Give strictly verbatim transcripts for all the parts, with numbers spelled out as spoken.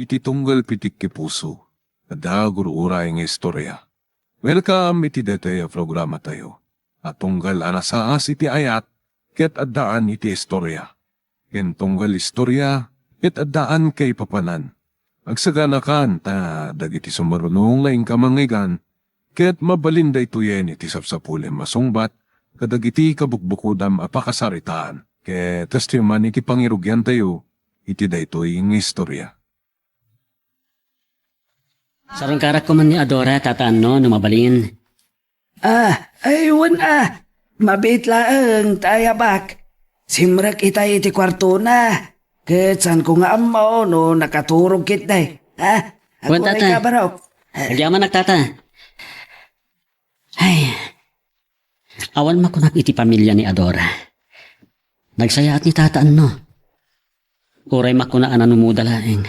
Iti tunggal pitik ti puso, adda gur-uray nga istorya. Welcome iti daytoy a programatayo a tunggal a nasaas iti ayat ket addaan iti istorya. Ken tunggal istorya ket addaan kaipapanan. Agsaganakan ta dagiti sumaruno nga inka mangngeggan ket mabalin daytoyen iti sapsapulem a sungbat kadagiti kabukbukodam a pakasaritaan. Ket kastoy man iti pangirugiantayo iti daytoy nga istorya. Sarungkarak koma ni Adora, Tata Anno, no mabalin. Ah, ay, wen a. Mabiit laeng ta ayabak. Simrek itay iti kuartona. Ket saanko nga ammo no nakaturog ketdi. Ha? Wen, Tata. Agurayka, barok. Agyamanak, Tata. Ay, awan makunak iti pamilia ni Adora. Nagsayaat ni Tata Anno. Uray makuna a nanumoda laeng.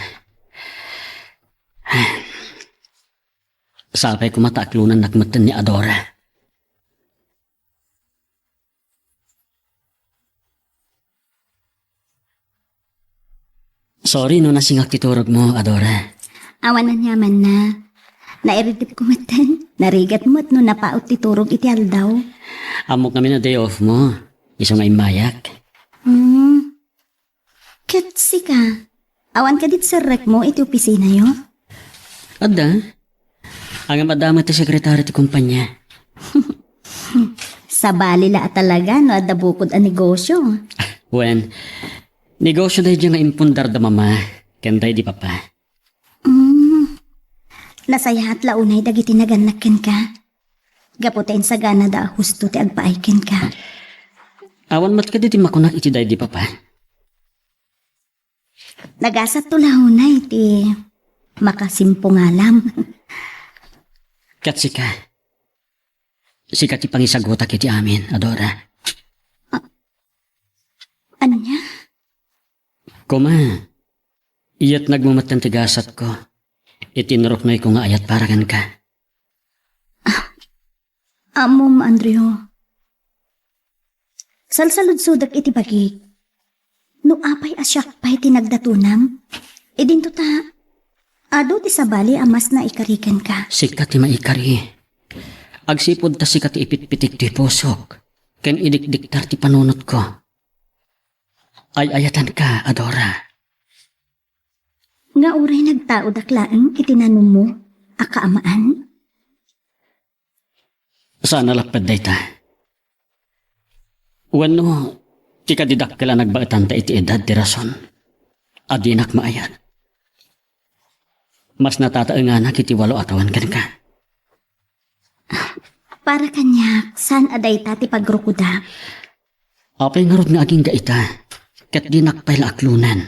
Sapay koma ta aklonennak metten ni Adora. Sorry no nasingak ti turogmo, Adora. Awan aniamanna. Nairidipko metten. Narigat met no napaut ti turog iti aldaw. Ammok ngamin a day off mo. Isu nga immayak. Hmm. Ket sika, awan kadi ti serrekmo iti opisinayo? Adda. Ngem adda met ti sekretari ti kompania. Sabali la a talaga no adda bukod a negosio. Wen, negosio daydiay nga impundar da mama ken daydi papa. Mm. Nasayaat la unay dagiti nagannak kenka. Gapu ta insaganada a husto ti agpaay kenka. Awan met kadi ti makunak iti daydi papa? Nagasatto la unay ti makasimpungalam. Ket sika, sika ti pangisagutak iti amin, Adora. A-, ania? Koma, iyatnagmo metten ti gasatko iti inruknoyko nga ayat para kenka. Ammom, Andrew. Salsaludsodek iti bagik. No apay a siak pay ti nagdatonam, idinto ta adu ti sabali a mas naikari kenka. Sika ti maikari. Agsipud ta sika ti ipitpitik ti pusok, ken idikdiktar ti panunotko. Ay-ayatenka, Adora. Nga uray nagtaodak laeng iti nanummo a kaamaan? Saan a lapped dayta. Wenno, ti kadi dakkel a nagbaetanta iti edad ti rason a dinak maayat. Mas natataenganak iti walo a tawen kenka. Para kaniak, saan a dayta ti pagrukodak. Apay ngarud nga agingga ita, ket dinak pay la aklonen.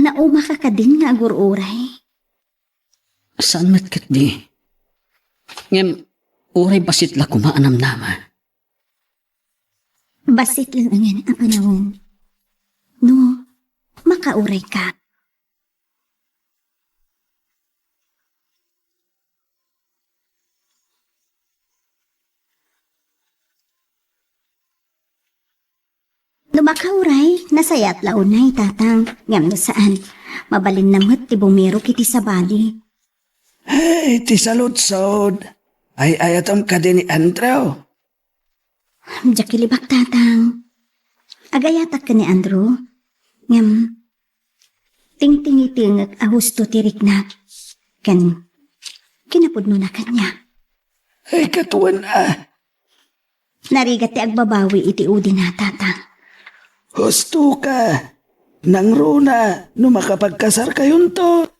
Naumaka kadin nga agur-uray? Saan met ketdi. Ngem, uray bassit la koma a namnama. Bassit laengen a panawen. No, makaurayka. No makauray, nasayaat la unay, Tatang. Ngem no saan, mabalinna met ti bumirok iti sabali. Hey, ti saludsod. Ay-ayatem kadi ni Andrew? Diak ilibak, Tatang. Agayatak ken ni Andrew. Ngem, tingtingitengek a husto ti rikna. Ken, kinapudnona kaniak. Ay, katuen a. Narigat ti agbabawi iti udina, Tatang. Husto ka. Nangruna no makapagkasarkayonto.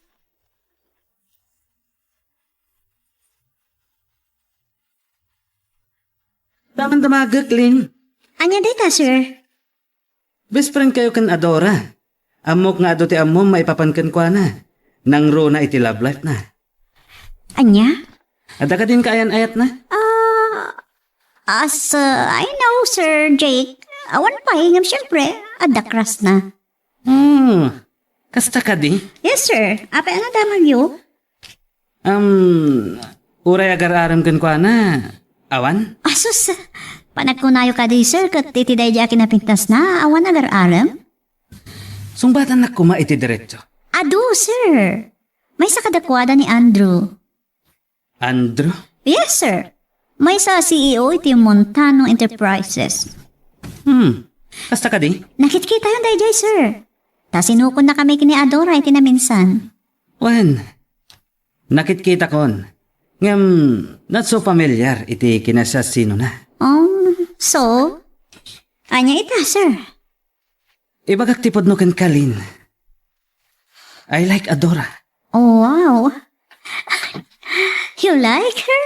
Taman damagek, Ling. Ania dayta, sir? Best friend kayo ken Adora. Ammok nga adu ti ammom maipapan kenkuana. Nangruna iti love life na. Ania? Adda kadin kaayan-ayatna? Ah, as, uh, I know, Sir Jake. Awan pay, ngem siyempre, adda crush na. Hmm, kasta kadi? Yes, sir. Apay a nadamagyo? Um, uray agar-arem kenkuana, awan? Asus, panagkunayo kadi, sir, ket iti daydi a kinapintasna, awan agar-arem? Tungbatannak koma iti diretso. Adu, sir. Maysa kadakuada ni Andrew. Andrew? Yes, sir. Maysa a C E O iti Montano Enterprises. Hmm. Kasta kadi? Nakitkitayon daydiay, sir. Ta sinukonna kami ken ni Adora iti naminsan. Wen, nakitkitakon. Ngem, not so familiar iti kinasiasinona. Oh, so? Ania ita, sir? Ibagak ti pudno kenka, Lynn. I like Adora. Oh, wow. You like her?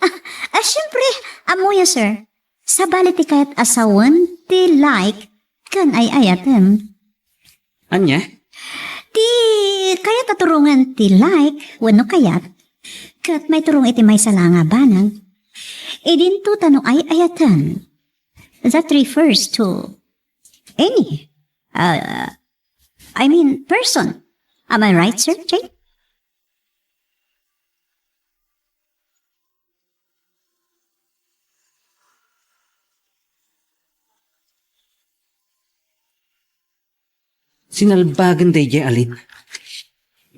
Ah, ah, siyempre, ammoyo, sir. Sabali ti kayat a sawen ti like ken ay-ayaten. Ania? Ti kayat a turongen ti like wenno kayat ket maiturong iti maysa la nga banag. Idinto ta no ay-ayaten. That refers to any, uh, I mean, person. Am I right, Sir Jake? Sinalbagen daydiay a Lynn.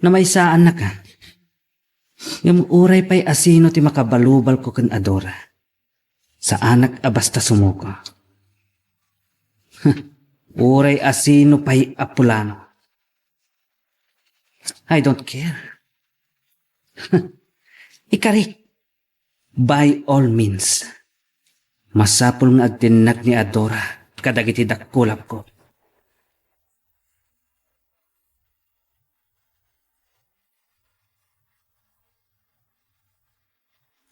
Namaysaannaka. Ngem uray pay a sino ti makabalubalko ken Adora, saanak a basta sumuko. Uray a sino pay a pulano. I don't care. Ikarik, by all means. Masapul nga agtennak ni Adora kadagiti dakulapko.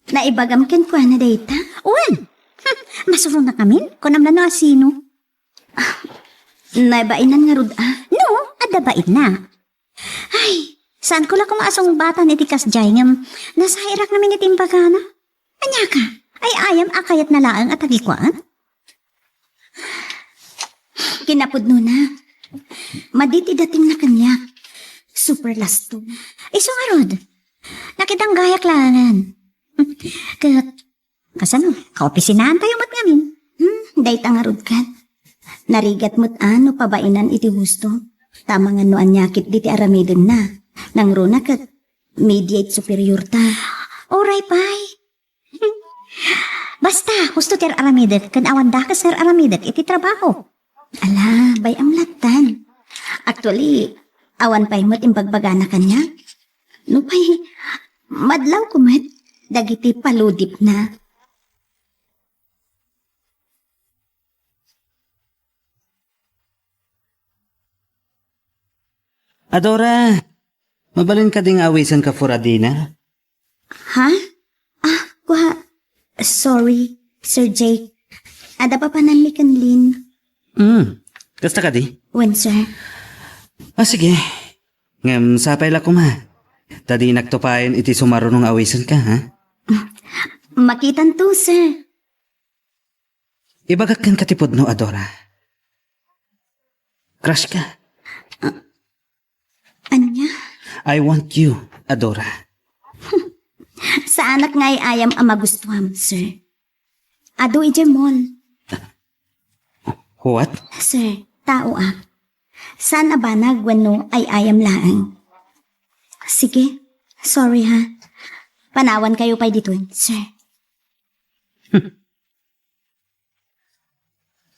Naibagam kenkuana dayta? Wen! Hmm, masuronakamin? Kunam la no a sino? Ah, nabainan ngarud a? No, adda bainna. Ay, saanko la koma a sungbatan iti kasdiay ngem nasairak ngamin iti imbagana. Ania ka? Ay-ayam a kayatna laeng a tagikuan? Kinapudnona, madi ti datingna kaniak. Super lasto. Isu ngarud, nakitanggayak laengen. Ket, kasano, kaopisinaantayo met ngamin? Hmm, dayta ngarud ket. Narigat met a no pabainan iti husto. Ta amangan no ania ketdi ti aramidenna. Nangruna ket, mediate superior ta. Uray pay. Basta, husto ti ar-aramidek ken awan dakes nga ar-aramidek iti trabaho. Ala, bay-am lattan. Actually, awan pay met imbagbagana kaniak. Nupay, madlawko met dagiti paludipna. Adora, mabalin kadi nga awisenka for a dinner? Ha? Ah, kua, sorry, Sir Jake. Adda papananmi ken Lynn. Hmm, kasta kadi? Wen, sir. Ah, sige. Ngem sapay la koma. Ta dinak tupayen iti sumaruno nga awisenka, ha? Makitanto, sir. Ibagak kenka ti pudno, Adora. Crush ka. Ah, ania? I want you, Adora. Saanak nga ay-ayam a magustuam, sir. Adu idiay mall. What? Sir, taoak. Saan a banag wenno ay-ayam laeng? Sige, sorry ha. Panawankayo pay ditoy, sir.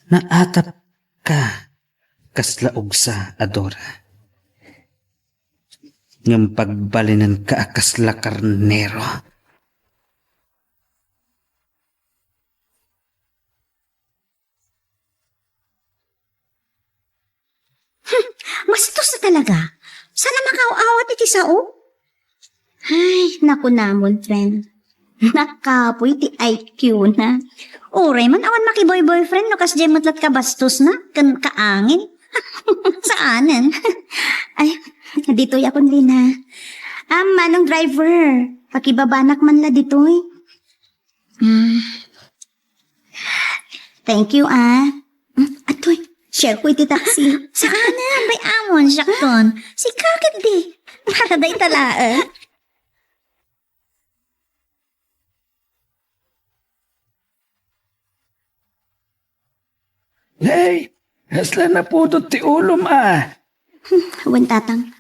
Naatap ka kasla ugsa, Adora. Ngem pagbalinenka a kasla karnero. Hmm, bastos na talaga. Saan a makaaw-awat iti sao? Ay, nakunamon, friend. Nakapoy ti I Q na. Uray man awan makiboy-boyfriend no kasdiay met lat kabastosna ken kaangin. Saanen. Ay, ditoy akon, Lina. Ah, manong driver, pakibabanak man la ditoy. Hmm. Thank you, ah. Hmm, atoy, share ko iti taxi. Saan na? Bay amon, siakton. Sika ketdi. Para dayta laeng. Hey, kasla napudot ti ulom, ah. Wen, Tatang,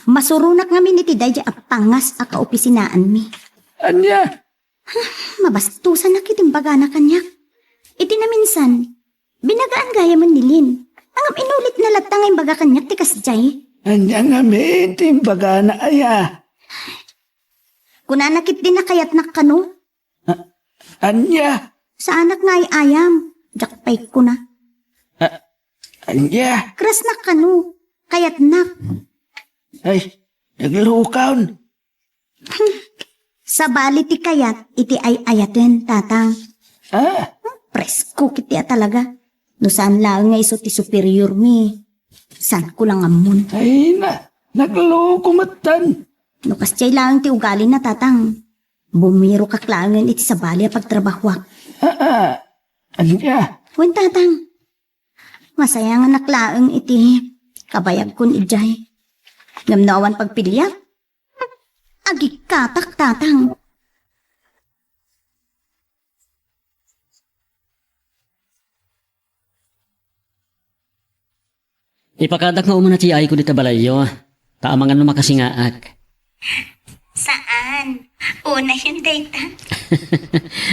masuronak ngamin iti daydiay a pangas a kaopisinaanmi. Ania? Mabastosanak iti imbagana kaniak. Iti naminsan, binagaan gayamen ni Lin. Ngem inulitna latta nga imbaga kaniak ti kasdiay. Ania ngamin ti imbagana aya? Kunana ketdi a kayatnak kano. A-, ania? Saanak nga ay-ayam. Diak pay kuna. A-, ania? Krasnak kano. Kayatnak. Ay, naglukon. Sabali ti kayat iti ay-ayaten, Tatang. Ah? Presko ketdi a talaga. No saan laeng nga isu ti superiormi, saanko lang ammon. Ay na, nagloko metten. No kasdiay laeng ti ugalina, Tatang, bumirokak laengen iti sabali a pagtrabahoak. Ah, ah. Ania? Wen, Tatang. Masayanganak laeng iti kabayagkon idiay. Ngem no awan pagpiliak, agikkatak, Tatang. Ipakadak nga umuna ti ayko dita balayyo, ta amangan no makasingaak. Saan? Unayon dayta.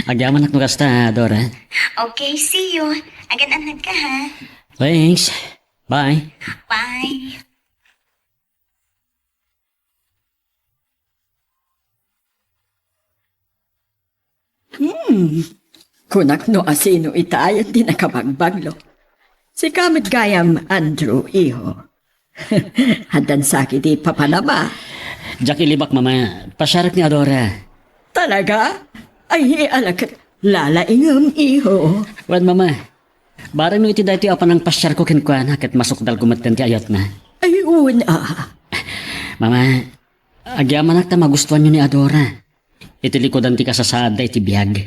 Agyamanak no kasta, Dora. Okay, see you. Agan-anad ka, ha? Thanks. Bye. Bye. Hmm. Kunak no asino itay ti nakabagbaglo. Sika met gayam, Andrew, iho. Addan sa kiti papana ba? Diak ilibak, Mama. Pasiarek ni Adora. Talaga? Ay, ala ket lalaingem, iho. Wen, Mama. Bareng no iti daytoy a panangpasiarko kenkuana ket masukdalko metten ti ayatna. Ay, wen a. Mama, agyamanak ta magustuanyo ni Adora. Iti likudan ti kasasaadda iti biag.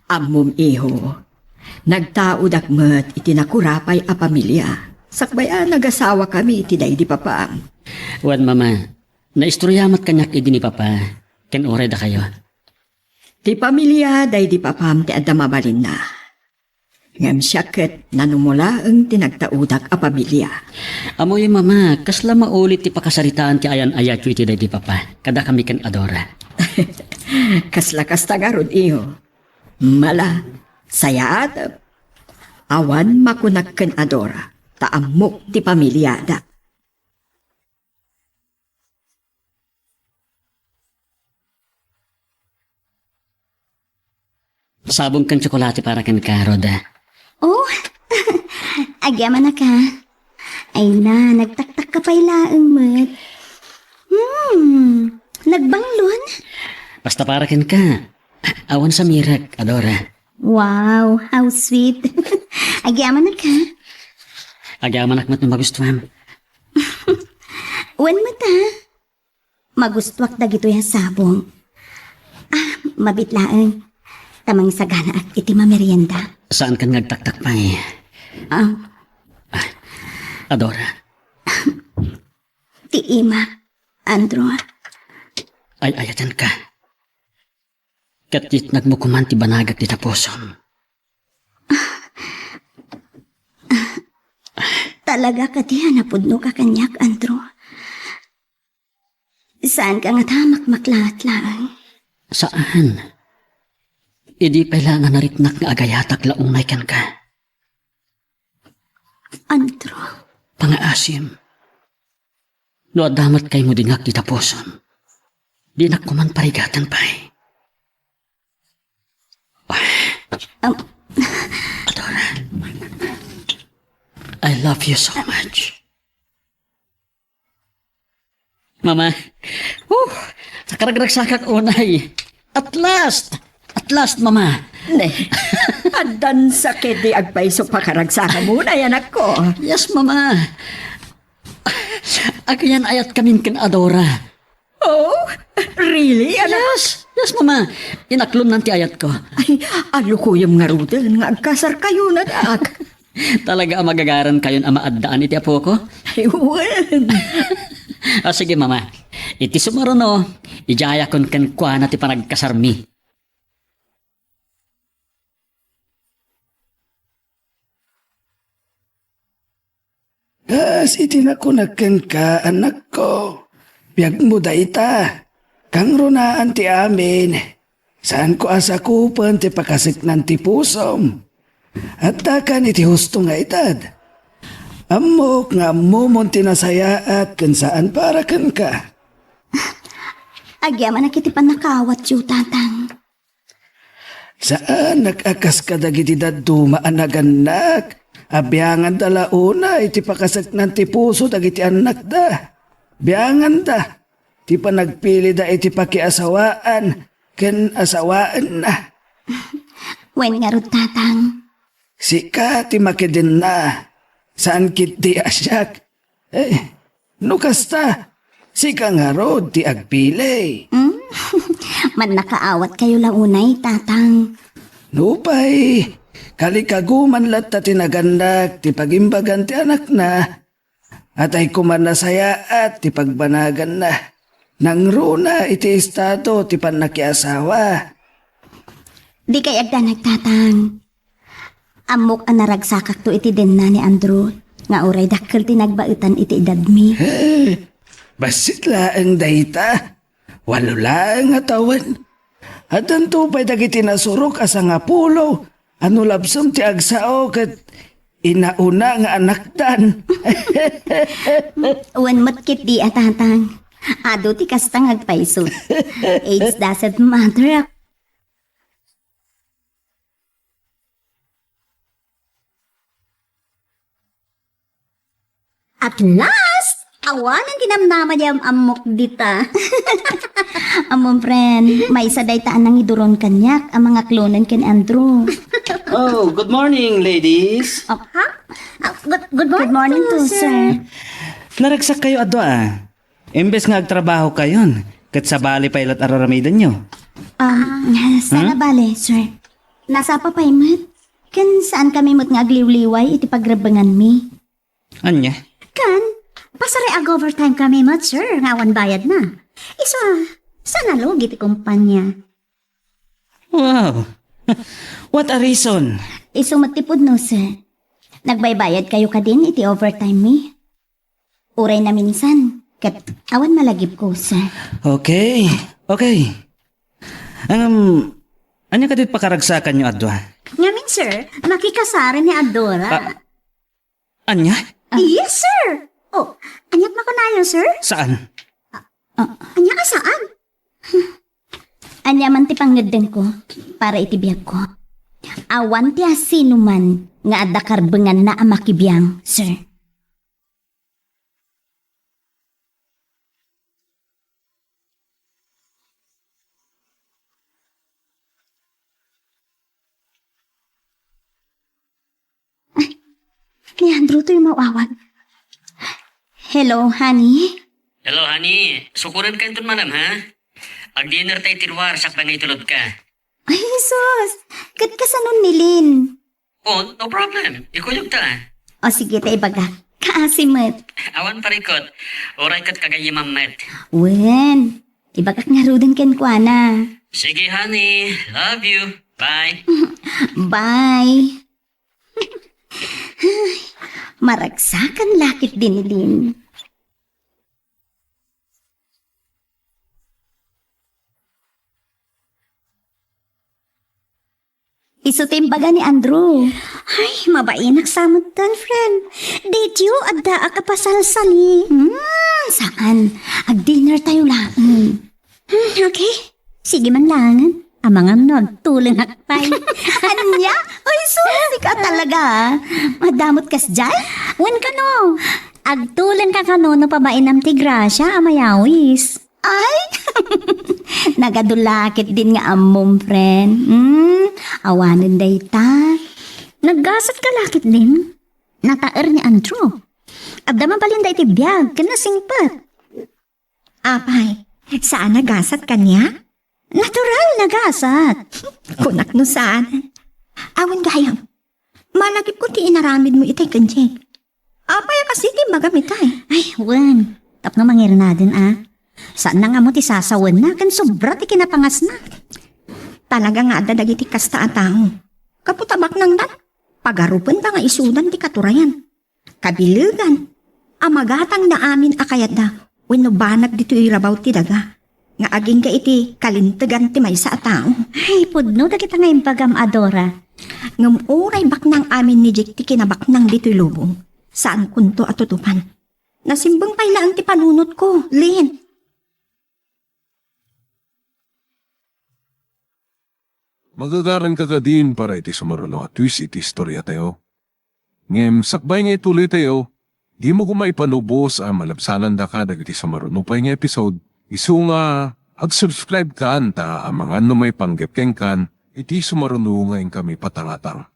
Ammom, iho, nagtaodak met iti nakurapay a pamilia. Sakbay a nagasawakami iti daydi papam. Wen, Mama, naistorya met kaniak idi ni Papa ken uray dakayo. Ti pamilia daydi papam ti adda mabalinna. Ngem siak ket nanumolaeng ti nagtaodak a pamilia. Ammoyo, Mama, kasla maulit ti pakasaritaan ti ayan-ayatyo iti daydi Papa, kadakami ken Adora. Kasla kasta ngarud, iho. Mala, sayaat. Awan makunak ken Adora, ta ammok ti pamiliada. Sabong ken tsokolate para kenka, Rhoda. Oh, agyamanak a. Ay na, nagtaktak ka pay laeng met. Hmm, nagbanglon? Basta para kenka. Awan sa mirek, Adora. Wow, how sweet. Agyamanak a. Agyamanak met no magustuam. Wen met a. Magustuak dagitoy a sabong. Ah, mabiit laeng. Ta mangisaganaak iti mamerienda. Saankan nga agtaktak pay? Ah. Ah, Adora. Ti ima, Andrew. Ay-ayatenka. Ket yetnagmo koman ti banagak dita pusom. Talaga kadi a napudnoka kaniak, Andrew? Saanka ngata a makmaklaat laeng? Saan. Idi pay la nga naripnak nga agayatak la unay kenka. Andrew. Pangaasim. No adda met kaymo dingak dita pusom, dinak koman parigaten pay. Um. Adora, I love you so much. Mama. Uh, nakaragragsakak unay. At last. At last, Mama. Ne. Addan sakit di agpayso pakaragsakam unay, anakko. Yes, Mama. Agayan-ayatkamin ken Adora. Oh, really, anak? Yes, yes, Mama. Inaklonnan ti ayatko. Ay, alukuyem ngaruden nga agkasarkayo, anak. Talaga a magagarankayon a maaddaan iti apoko? Ay, wen. Ah, sige, Mama. Iti sumaruno, idayakon kenkuana ti panagkasarmi. Kas iti nakunak kenka, anakko, biagmo dayta. Kangrunaan ti amin. Saanko a sakupen ti pakaseknan ti pusom. Addakan iti husto nga edad. Ammok nga ammomon ti nasayaat ken saan para kenka. Agyamanak iti pannakaawatyo, Tatang. Saanak a kas kadagiti dadduma a nagannak. Abianganda la unay ti pakaseknan ti puso dagiti annakda. Bianganda ti panagpilida iti pakiasawaan ken asawaenna. Wen ngarud, Tatang. Sika ti makidenna, saan ketdi a siak. Eh, no kasta, sika ngarud ti agpili. Hmm? Mannakaawatkayo la unay, Tatang. Nupay, kalikaguman latta ti nagannak ti pagimbagan ti anakna. Atay koma nasayaat ti pagbanaganna. Nangruna iti estado ti pannakiasawa. Dikay agdanag, Tatang. Ammok a naragsakakto iti denna ni Andrew, nga uray dakkel ti nagbaetan iti edadmi. Eh, bassit laeng dayta. Walo laeng a tawen. Addanto pay dagiti nasurok a sangapulo a no labsem ti agsao ket inauna nga anakdan. Wen met ketdi a, Tatang. Adu ti kasta nga agpayso. Age doesn't matter. At last, awanen ti namnama di am-ammok dita. Ammom, friend, maysa dayta a nangiduron kaniak a mangaklonen ken Andrew. Oh, good morning, ladies. Oh, ha? Ah, good, good morning, Good morning to, to, sir. Sir. Naragsak kayo adua, ah. Imbes nga agtrabaho kayon, ket sabali pay lat araramidenyo. Um, sana Hmm? bale, sir. Nasapa pay met. Ken saan kami met nga agliwliway iti pagrebbenganmi. Ania? Ken, pasari ag-overtime kami met, sir, nga awan bayad na. Isu a, saan a lugi ti kumpanya. Wow! What a reason! Isu met ti pudno, sir. Nagbaybayad kayo kadin iti overtime mi? Uray naminsan, ket awan malagipko, sir. Okay, okay. Ngem, ania kadi ti pakaragsakanyo adua? Ngamin, sir, makikasaren ni Adora. Ah, ania? Yes, sir! Oh, aniat makunayo, sir? Saan? Ah, ania a saan? Ania man ti pangngeddengko para iti biagko? Awan ti asinoman nga adda karbenganna a makibiang, sir. Ay, ni Andrew toy umawawag. Hello, honey? Hello, honey. Sukorenka inton manem, ha? Agdinner ta iti ruar, sakbay nga itulodka. Ay, Jesus! Ket kasanon ni Lynn? Oh, no problem. Ikuyogta. O sige, ta ibagak. Kaasi met. Awan parikot. Uray ket kagayyemam met. Wen, ibagak ngaruden kenkuana. Sige, honey. Love you. Bye. Bye. Maragsakan la ketdi ni Lynn. Isu ti imbaga ni Andrew. Ay, mabainak sa metten, friend. Daydiyo, addaak a pasalsali. Hmm, saan. Ag-dinner tayo laeng. Hmm, okay. Sige man laengen. Amangan no agtulengak pay. Ania? Ay, sus, sika talaga, ah. Madamot kas jay? Wen kano, agtulengka kano no pabainam ti grasia a mayawis. Ay! Nagadu la ketdin nga ammom, friend. Hmm, awanen dayta. Naggasat ka la ketdin? Nataer ni Andrew. Adda mabalin dayta iti biag, ken nasingpet. Apay, saan a gasat kaniak? Natural a gasat. Kunak no saan. Awan gayam. Malagipko ti inaramidmo itay ken Jake. Apay a kas iti imbagam itay? Ay, wen. Tapno mangirenaden, a. Saan nga ammo ti sasawenna ken sobra ti kinapangasna. Talaga nga adda dagiti kasta a tao. Gapu ta baknangdan, pagarupenda nga isudan ti katurayan. Kabilegan. a magatangna amin a kayatda wenno banag ditoy rabaw ti daga, nga agingga iti kalintegan ti maysa a tao. Ay, pudno dagita nga imbagam, Adora. Ngem uray baknang amin ni Jake ti kinabaknang ditoy lubong, saankonto a tutupan. Nasimbeng pay laeng ti panunotko, Lin. Magagaranka kadin para iti sumaruno a twist iti istoriatayo. Ngem sakbay nga ituloytayo, dimo koma ipanubos a malabsanandaka dagiti sumaruno pay nga episode, isu nga ag-subscribe kan ta amangan no maipanggep kenkan iti sumaruno nga inkami patangatang.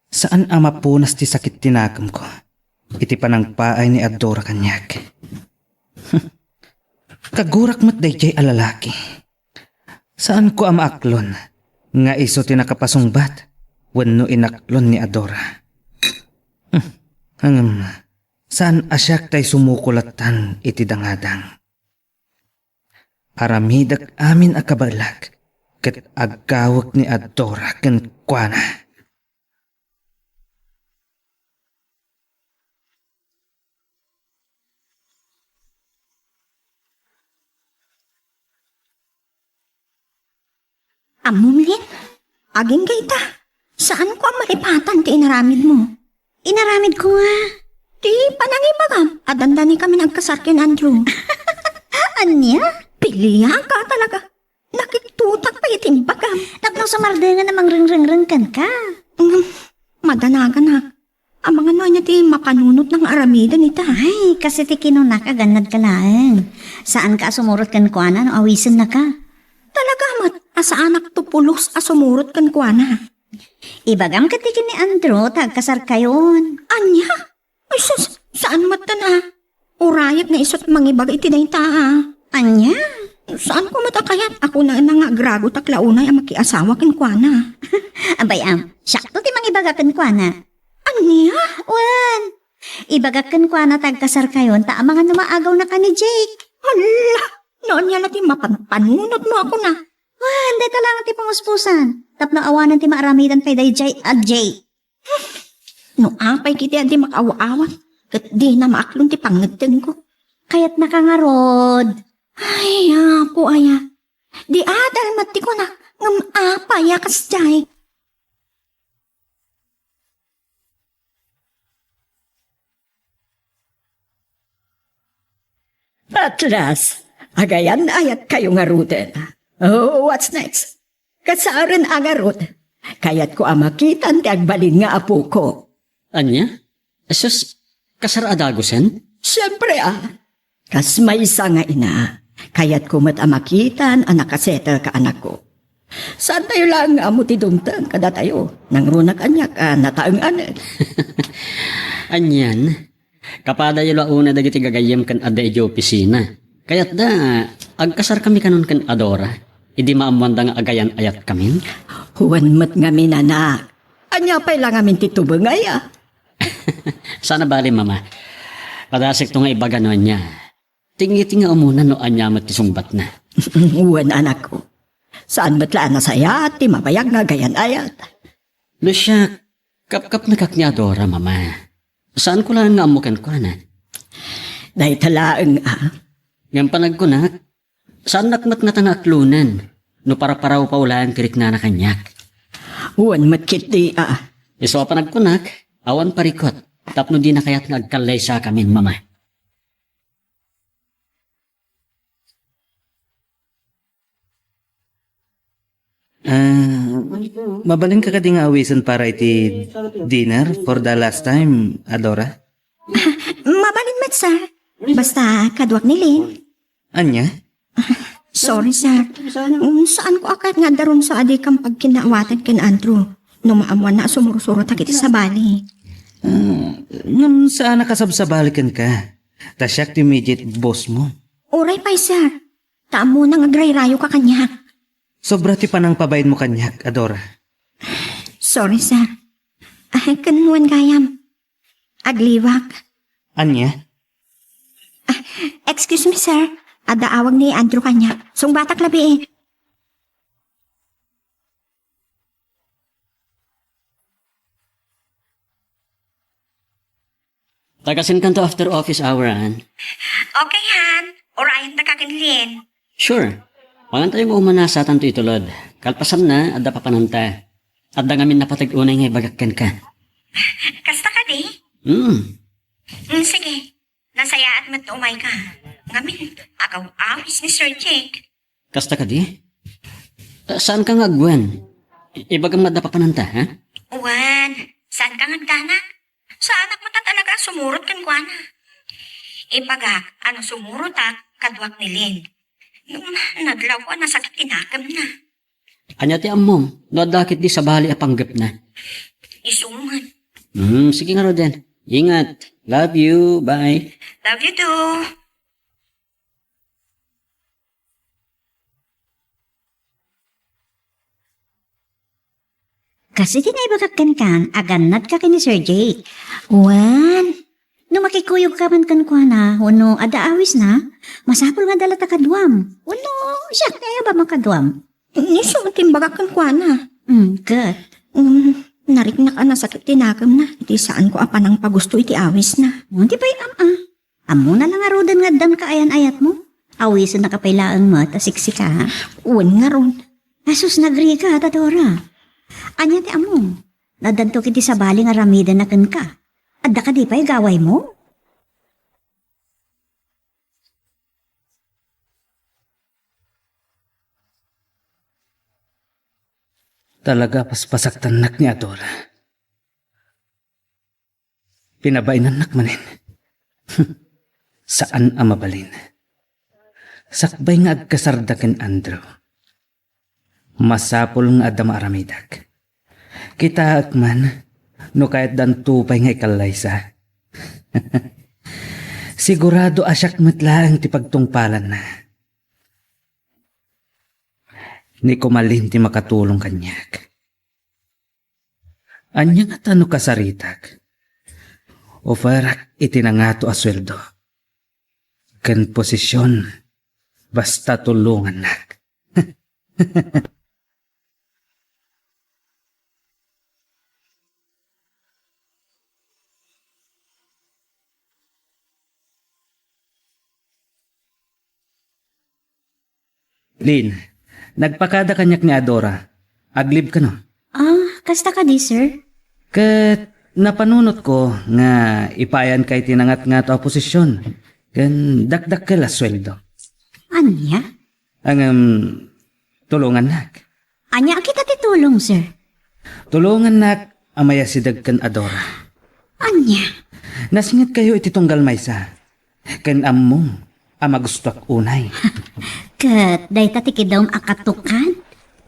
Saan a mapunas ti sakit ti nakemko iti panangpaay ni Adora kaniak. Kagurak met daydiay a lalaki. Saanko a maaklon nga isu ti nakapasungbat wenno inaklon ni Adora. Hmm, ngem saan a siak tay sumuko lattan iti dangadang. Aramidek amin a kabaelak ket agkawek ni Adora kenkuana. Ammom, Lin? Agingga ita. Saanko a malipatan ti inaramidmo. Inaramidko nga. Ti panangibagam a dandanikami nga agkasar ken Andrew. Ania? Pilianka talaga. Nakiktutak pay iti imbagam. Tapno sumardengen a mangrengrengreng kenka. Ngem, madanaganak. Amangan no ania ti mapanunotna nga aramiden ita. Ay, kas iti kinunak a gannadka laeng. Saanka a sumurot kenkuana no awisennaka. Talaga met a saanakto pulos a sumurot kenkuana. Ibagam ket ti ken ni Andrew ta agkasarkayon. Ania? Ay sus, saan met a. Urayak nga isut mangibaga iti dayta a. Ania? Saanko met a kayat a kunana nga agragotak la unay a makiasawa kenkuana. Abay, am, siakto ti mangibaga kenkuana. Ania? Wen, ibagak kenkuana ta agkasarkayon ta amangan no maagawnaka ni Jake. Hala, no ania la ti mapanpanunotmo a kuna. Wen, dayta laeng ti pamuspusan. Tapno awanen ti maaramidan pay daydiay a Jake. No apay ketdi a di makaaw-awat, ket dina maaklon ti pangngeddengko. Kayatnaka ngarud. Ay, Apo aya. Di adal met ti kunak, ngem apay a kasdiay? At last, agayan-ayatkayo ngaruden. Oh, what's next? Kasaren a ngarud. Kayatko a makitan ti agbalin nga apoko. Ania? Sus, kasar a dagusen? Siempre a. Kas maysa nga ina, kayatko met a makitan a nakasettle ka, anakko. Saantayo laeng nga ammo ti dumteng kadatayo. Nangruna kaniak a nataeng-anen. Anian, kapadayo la unay dagiti gagayyem ken adda idiay opisina. Kayatda, agkasarkami kanon ken Adora, idi maammoanda nga agayan-ayatkamin? Wen met ngamin, anak. Ania pay la ngamin ti tubeng aya? Saan a bale, Mama. Padasekto nga ibaga no ania. Tingiti nga umuna no ania met ti sungbatna. Wen, anakko. Saan met la a nasayaat ti mabayag nga agayan-ayat. Lucia, kapkapnekak ni Adora, Mama. Saanko laeng nga ammo kenkuana. Dayta laeng a. Ngem panagkunak, saannak met ngata nga aklonen no paraparawpaw laeng ti riknana kaniak. Wen met ketdi a. Isu a panagkunak, awan parikut, tapno dina kayat nga agkallaysakamin, Mama. Ah, mabalinka kadi nga awisen para iti dinner for the last time, Adora? Mabalin met, sir. Basta, kaduak ni Lynn. Ania? Sorry, sir. Mm, saanko a kayat nga adda rumsua a dikam pagkinnaawatan ken Andrew no maammoanna a sumursurotak iti sabali. Ah, ngem saan a kasabsabali kenka. Ta siak ti immediate boss mo. Uray pay, sir. Ta ammona nga agrayrayoka kaniak. Sobra ti panangpabainmo kaniak, Adora. Sorry, sir. Ay, ken wen gayam. Agliwak. Ania? Ah, excuse me, sir. Adda awag ni Andrew kaniak. Sungbatak labi. Tagasenkanto after office hour, Han. Okay, Han. Urayenta ka ken Lynn. Sure. Pangantayo nga umuna satanto itulod. Kalpasanna, adda papananta. Adda ngamin napateg unay nga ibagak kenka. Kasta kadi? Hmm. Mm, sige. Nasayaat met umayka. Ngamin, agaw-awis ni Sir Jake. Kasta kadi? Ah, saanka nga agwan? I-, ibagam nga adda papananta, ha? Wen, saanka nga agdanag? Saanak met a talaga a sumurot kenkuana. Ibagak a no sumurotak kaduak ni Lynn. Ngem nadlaw a nasakit ti nakemna. Ania ti ammom no adda ketdi sabali a panggepna? Isu met. Hmm, sige ngaruden. Ingat. Love you. Bye. Love you too. Kas iti naibagak kenka, agannadka ken ni Sir Jake. Wen, no makikuyogka man kenkuana wenno adda awisna, masapul nga adda latta kaduam. Wenno siak ti ayab a makaduam. Isu ti imbagak kenkuana. Mm, ket? Mm, nariknak a nasakit ti nakemna iti saanko a panangpagusto iti awisna. Wen, ti pay am-a. Ammona la ngaruden nga addanka ayan-ayatmo. Awisennaka pay laeng met a siksika. Wen ngarud. Asus, nagrigat, Adora. Ania ti ammom? Addanto ketdi sabali nga aramidenna kenka. Adda kadi pay gawaymo? Talaga a paspasaktannak ni Adora. Pinabainannak manen. Saan a mabalin. Sakbay nga agkasarda ken Andrew, masapul nga adda maaramidak. Kitaek man no kayatdanto pay nga ikallaysa. Sigurado a siak met laeng ti pagtungpalanna. Ni Kumalin ti makatulong kaniak. Ania ngata no kasaritak? Offerak iti nangato a sueldo ken posision, basta tulongannak. Lynn, nagpakada kaniak ni Adora. Aglib kano? Ah, kasta kadi, sir? Ket napanunotko nga ipaayanka iti nangatngato a posisyon ken dakdakkel a sueldo. Ania? Ngem, tulongannak. Ania a kita ti tulong, sir? Tulongannak a mayasideg ken Adora. Ania? Nasingetkayo iti tunggal maysa, ken ammom a magustoak unay. Ket dayta ti kidawm a katukad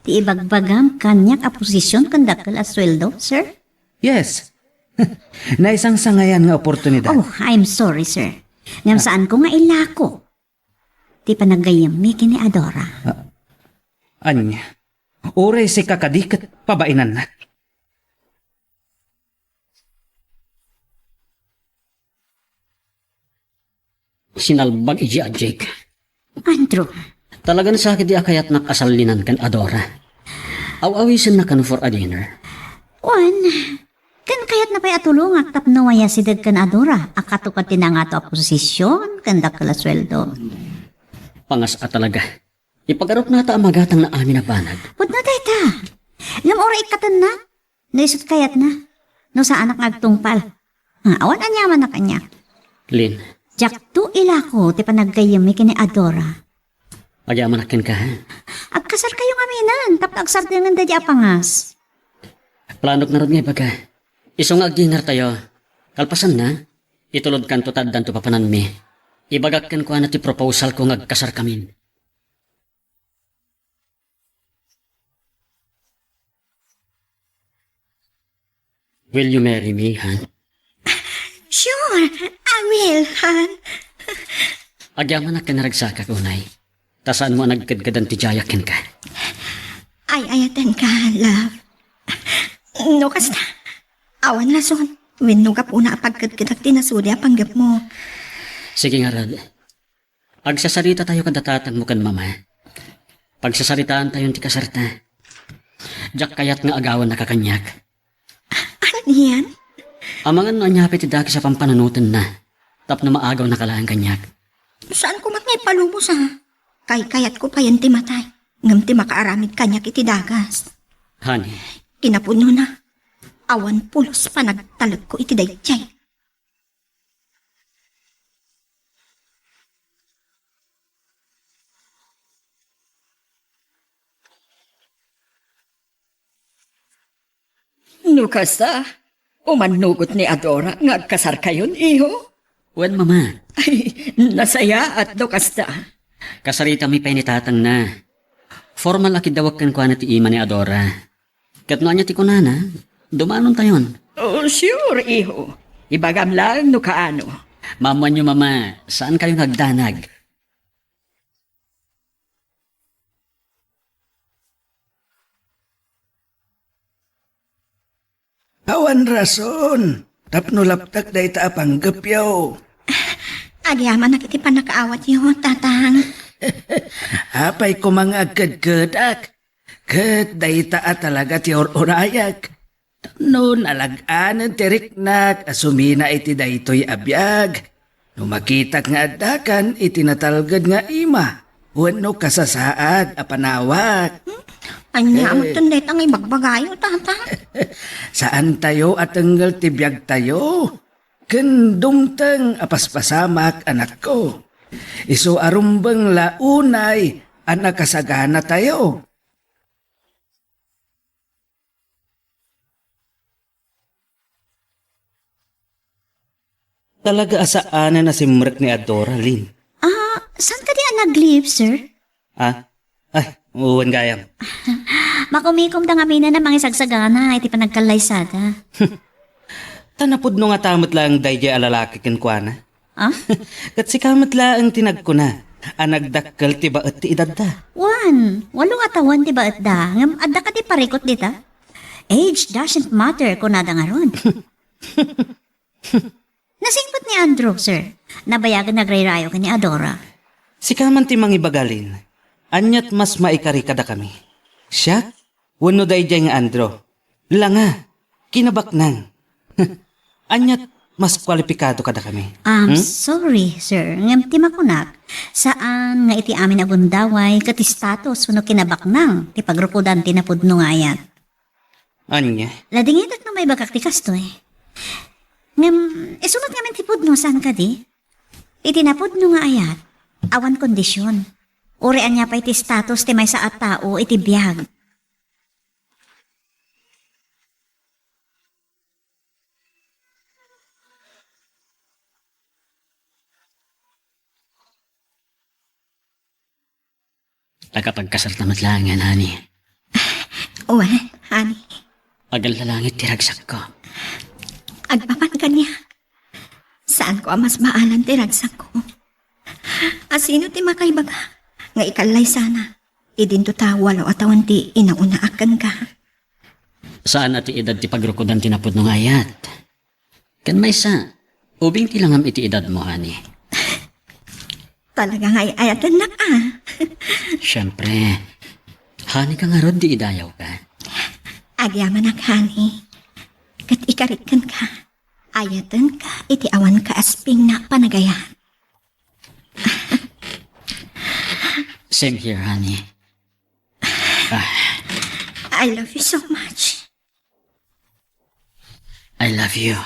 ti ibagbagam kaniak a posisyon ken dakkel a sueldo, sir? Yes. Naisangsangayan nga oportunidad. Oh, I'm sorry, sir. Ngem saanko nga ilako ti panaggayyemmi ken ni Adora. Ah, ania? Uray sika kadi ket pabainanna. Sinalbag idi a Jake. Andrew. Talagan sakit di a kayatnak a sallinan ken Adora. Aw-awisenna kano for a dinner. Wen, ken kayatna pay a tulongak tapno mayasideg ken Adora a katukad ti nangato a posisyon ken dakkel a sueldo. Pangas a talaga. Ipagarupnata a magatangna amin a banag. Pudno dayta. Ngem uray ikkatenna. No isut kayatna. No saanak nga agtungpal. Ah, awan aniaman a kaniak. Lynn. Diakto ilako ti panaggayyemmi ken ni Adora. Agyamanak kenka, ha? Agkasarkayo ngaminen, tapno agsardengen daydi a pangas. Planok ngarud nga ibaga. Isu nga agdinnertayo. Kalpasanna, itulodkanto ta addanto papananmi. Ibagak kenkuana ti proposalko nga agkasarkamin. Will you marry me, Han? Sure, I will, Han. Agyamanak ken naragsakak unay. Ta saanmo a nagkedkedan ti diayak kenka. Ay-ayatenka, love. No kasta, awan rason wenno gapuna a pagkedkedak ti nasudi a panggepmo. Sige ngarud. Agsasaritatayo kada tatangmo ken mama. Pagsasaritaantayon ti kasarta. Diak kayat nga agawannaka kaniak. Anian? Amangan no ania pay ti dakes a pampanunotenna tapno maagawnaka laeng kaniak. Saan ko met nga ipalubos, a? Kaykayatko payen ti matay, ngem ti makaaramid kaniak iti dakes. Honey. Kinapudnona, awan pulos panagtalekko iti daydiay. No kasta, umannugot ni Adora nga agkasarkayon, iho? Wen, Mama. Ay, nasayaat no kasta. Kasaritami pay ni tatangna. Formal a kiddawek kenkuana ti ima ni Adora. Ket no ania ti kunana, dumanontayon. Oh, sure, iho. Ibagam laeng no kaano. Maammoanyo, Mama, saankayo nga agdanag. Awan rason tapno laptak dayta a panggepyo. Agyamanak iti pannakaawatyo, Tatang. Apay koma nga agkedkedak? Ket dayta a talaga ti ur-urayak. Tapno nalag-anen ti riknak a sumina iti daytoy a biag. No makitak nga addakan iti natalged nga ima wenno kasasaad a panawak. Hmm? Ania Eh. met dayta nga ibagbagayo, Tatang? Saantayo a tenggel ti biagtayo. Ken dumteng a paspasamak, anakko. Isu a rumbeng la unay a nakasaganatayo. Talaga a saanen a simrek ni Adora, Lin. Ah, saan kadi a nag-leave, sir? Ah? Ay, wen gayam. Makumikomda ngamin a mangisagsagana iti panagkallaysada. Ta napudno ngata met laeng daydiay a lalaki kenkuana. Ah? Ket sika met laeng ti nagkuna a nagdakkel ti baet ti edadda. Wen, walo a tawen ti baetda, ngem adda kadi parikut dita? Age doesn't matter, kunada ngarud. Nasingpet ni Andrew, sir. Nabayagen nagrayrayo ken ni Adora. Sika man ti mangibaga, Lin. Aniat mas maikari kadakami? Siak wenno daydiay nga Andrew? Langa, kinabaknang. Aniat mas kwalipikado kadakami? I'm Hmm? sorry, sir. Ngem ti makunak, saan nga iti amin a gundaway ket status wenno kinabaknang ti pagrukodan ti napudno nga ayat. Ania? Ladingitek no maibagak ti kastoy. Ngem, isu met ngamin ti pudno, saan kadi? Iti napudno nga ayat, awan kondision. Uray ania pay ti status ti maysa a tao iti biag. Nakapagkasarta met laengen, honey. Wen, honey. Agallalangit ti ragsakko. Agpapan kaniak. Saanko a mas baalan ti ragsakko. A sino ti makaibaga nga ikallaysana idinto ta walo a tawen ti inaunaak kenka? Saan a ti edad ti pagrukodan ti napudno nga ayat. Ken maysa, ubing ti langam iti edadmo, honey. Talaga nga ay-ayatennak, a. Siempre, honey ka ngarud, di idayawka. Agyamanak, honey. Ket ikarik kenka, ayatenka iti awan kaaspingna a panagayat. Same here, honey. Ah. I love you so much. I love you.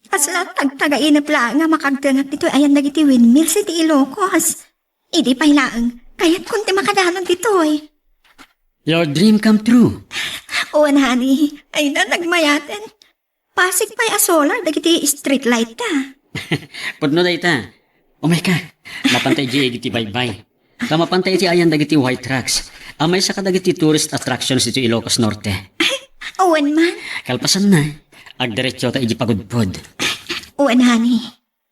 Kasla tagtagainep laeng nga makagtengak ditoy ayan dagiti windmills iti Ilocos. Idi pay laeng, kayatkon ti makadanon ditoy. Your dream come true. Wen, honey, ay na nagmayaten. Pasig pay a solar dagiti street light ta. Pudno dayta. Umayka. Mapanta idiay iti baybay. Ta mapanta iti ayan dagiti White Rocks. A maysa kadagiti tourist attractions iti Ilocos Norte. Awan man. Kalpasanna, agdiretso ta iti pagudpod. Wen, honey.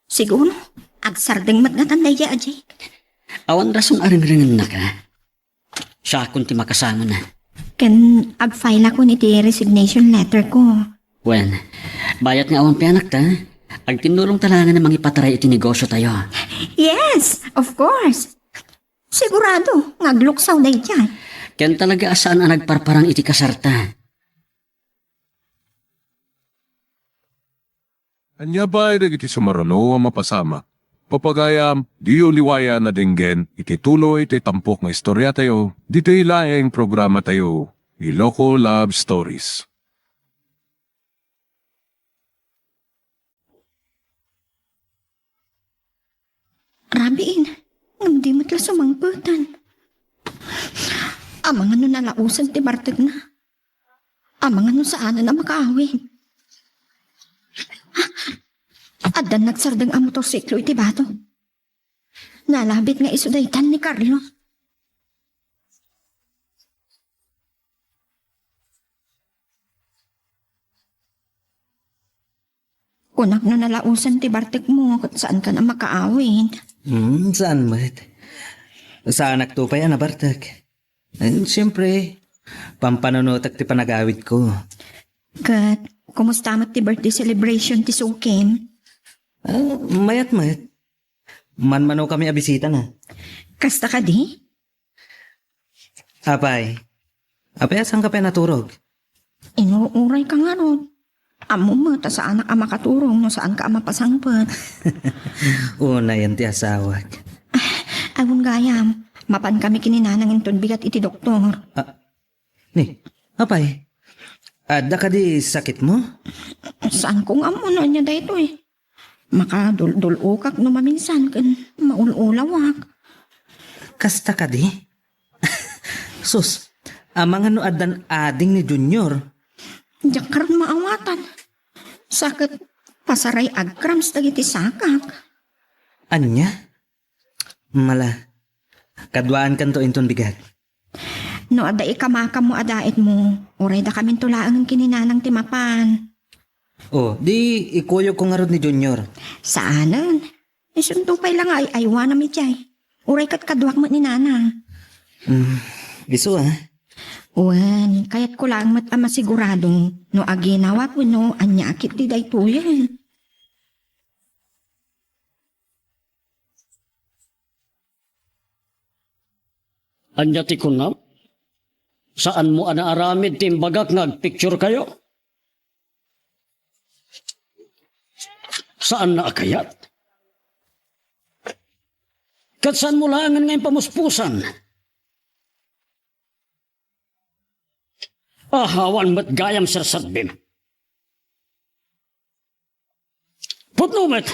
Siguro, agsardeng met ngatan daydiay a Jake. Awan rason a rengrengennaka. Siakon ti makasangona. Ken agfile-akon iti resignation letter ko. Wen, bayat nga awan pianak ta, agtinnulong ta laengen a mangipataray iti negosyo tayo. Yes, of course. Sigurado nga agluksaw daydiay. Ken talaga a saan a nagparparang iti kasarta. Ania pay dagiti sumaruno a mapasamak? Papagayam, diyo liwayan a denggen iti tuloy ti tampok nga istoriatayo, ditoy laeng programatayo, Iloko Love Stories. Rabiin, ngem di met la sumangpeten. Amangan no nalaosen ti bartekna. Amangan no saanen a makaawid. Addan nagsardeng a motorsiklo iti bato. Nalabit nga isu daytan ni Carlo. Kunak no nalaosen ti bartekmo ket saankan a makaawid. Hmm, saan met. Saanakto pay a nabartek. Eh, siyempre, pampanunotek ti panagawidko. Ket, kumusta met ti birthday celebration ti sukim? Ah, mayat met. Manmanokami a bisitana. Kasta kadi? Apay, apay, a saanka pay naturog? Inururay ka ngarud. Ammom met a saanak a makaturong no saanka a mapasangpet. Unayen ti asawak. Awan gayam, mapan kami ken ni Nanang inton bigat iti doktor. Ah, ni, apay, adda kadi sakitmo? Saanko nga ammo no ania daytoy. Makaduldul-okak no maminsan ken maul-ulawak. Kasta kadi? Sus, amangan no addan ading ni Junior. Diak karon maawatan. Sa ket pasaray agkrams dagiti sakak. Ania? Mala, kaduaankanto inton bigat. No adda ikamakammo a daetmo, uray dakaminto laengen ken ni Nanang ti mapan. O, di ikuyogko ngarud ni Junior. Saanen. Isunto pay la nga ay-aywanam idiay. Uray ket kaduak met ni Nanang. Hmm, isu, ah. Wen, kayatko laeng met a masigurado no aginawak wenno ania a ketdi daytoyen. Ania ti kunam? Saanmo a naaramid ti imbagak nga agpicturekayo? Saanna a kayat? Ket saanmo laengen nga impamuspusan? Ah, awan met gayam serserbim. Pudno met!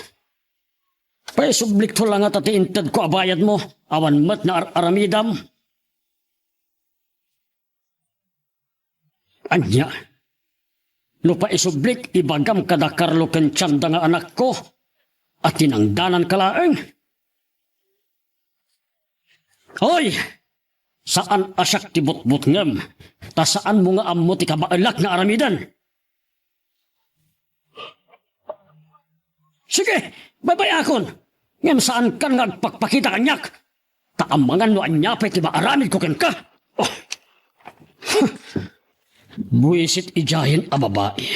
Paisublikto la ngata ti intedko a bayadmo, awan met nga ar-aramidam. Ania? No paisublik, ibagam kada Carlo ken Tianda nga anakko a tinangdananka laeng. Hoy! Saan a siak ti butbutngem, ta saanmo nga ammo ti kabaelak nga aramiden. Sige, baybay-akon, ngem saankan nga agpakpakita kaniak, ta amangan no ania pay ti maaramidko kenka. Oh. Buisit idiayen a babai.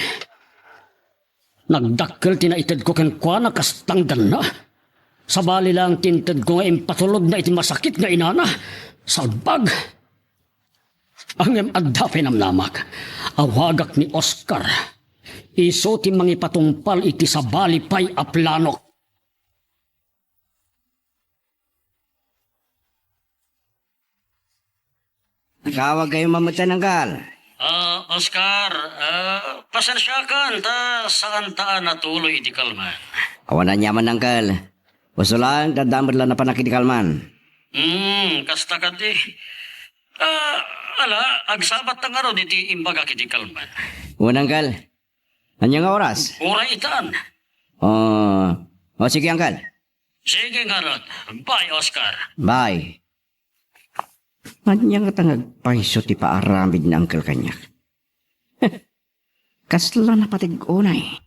Nagdakkel ti naitedko kenkuana kas tangdanna. Sabali laeng ti intedko nga impatulodna iti masakit nga inana. Salbag! Ngem adda pay namnamak. Awagak ni Oscar. Isu ti mangipatungpal iti sabali pay a planok. Nakaawag kayo mameten, Angkal? Ah, Oscar, ah, pasensiakan ta saanta a natuloy iti kalman. Awan aniaman, Angkal. Uso laeng ta adda met la napanak iti kalman. Hmm, kasta kadi. Ah, ala, agsabatta ngarud iti imbagak iti kalman. Wen, Angkal. Ania nga oras? Uray itan. Oh, oh, sige, Angkal. Sige ngarud. Bye, Oscar. Bye. Ania ngata nga agpayso ti paaramid ni Angkal kaniak? Kasla napateg unay.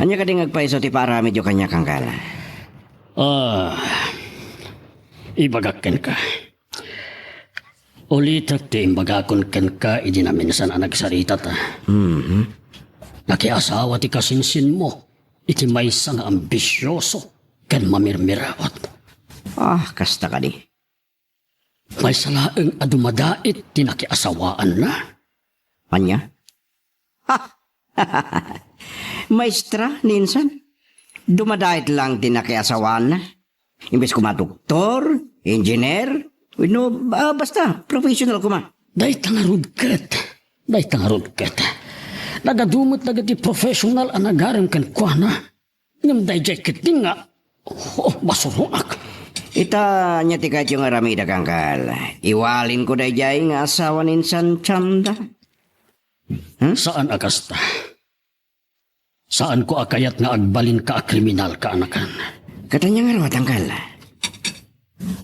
Ania kadi nga agpayso ti paaramidyo kaniak, Angkal? Ah, ibagak kenka. Ulitek ti imbagakon kenka idi naminsan a nagsaritata. Mhm. Nakiasawa ti kasinsinmo iti maysa nga ambisioso ken mamirmiraot. Ah, kasta kadi. Maysa laeng a dumadait ti nakiasawaanna. Ania? Ha! Maestra, ni insan. Dumadait lang ti nakiasawaanna. Imbes koma doktor, engineer, wenno, ah, basta, professional koma. Dayta ngarud ket. Dayta ngarud ket. Nagadu met dagiti professional a nagarem kenkuana. Ngem daydiay ketdi nga, oh, masuroak. Ita, ania ti kayatyo nga aramidek, angkel? Iwalinko daydiay nga asawa ni insan Chanda. Hmm? Saan a kasta. Saanko a kayat nga agbalinka a kriminal, kaanakan. Ket ania ngarud, angkel?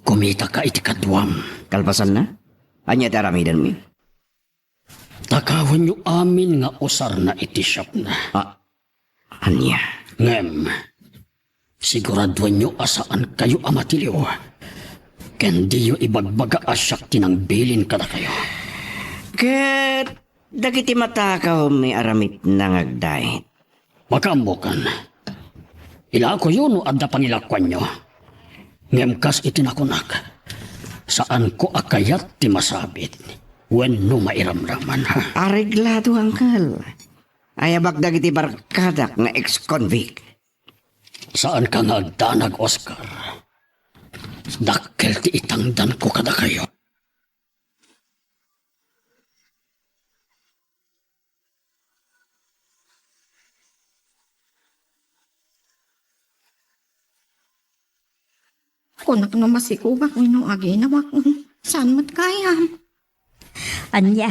Kumitaka iti kaduam. Kalpasanna? Ania ti aramidenmi? Takawenyo amin nga usarna iti shopna. Ah, ania? Ngem, siguraduenyo a saankayo a matiliw. Ken diyo ibagbaga a siak ti nangbilin kadakayo. Ket dagiti matakawmi aramidna nga agdait. Makaammokan. Ilakoyo no adda pangilakoanyo. Ngem kas iti nakunak, saanko a kayat ti masabit wenno mairamraman. Areglado, angkel. Ayabak dagiti barkadak nga ex-convict. Saanka nga agdanag, Oscar. Dakkel ti itangdanko kadakayo. Kunak no masikogak wenno aginawak, saan met kayam. Ania?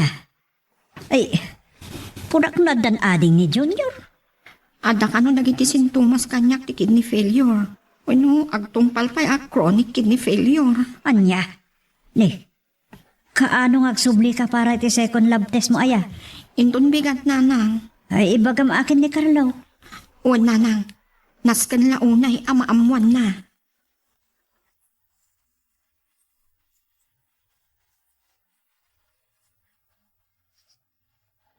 Ay, kunak no addan ading ni Junior. Adda kano dagiti sintomas kaniak ti kidney failure. Wenno agtungpal pay a chronic kidney failure. Ania? Ni, kaano nga agsublika para iti second lab test mo, aya? Inton bigat, nanang. Ay, ibagam akin ni Carlo. Wen, nanang. Nasken la unay a maammoanna.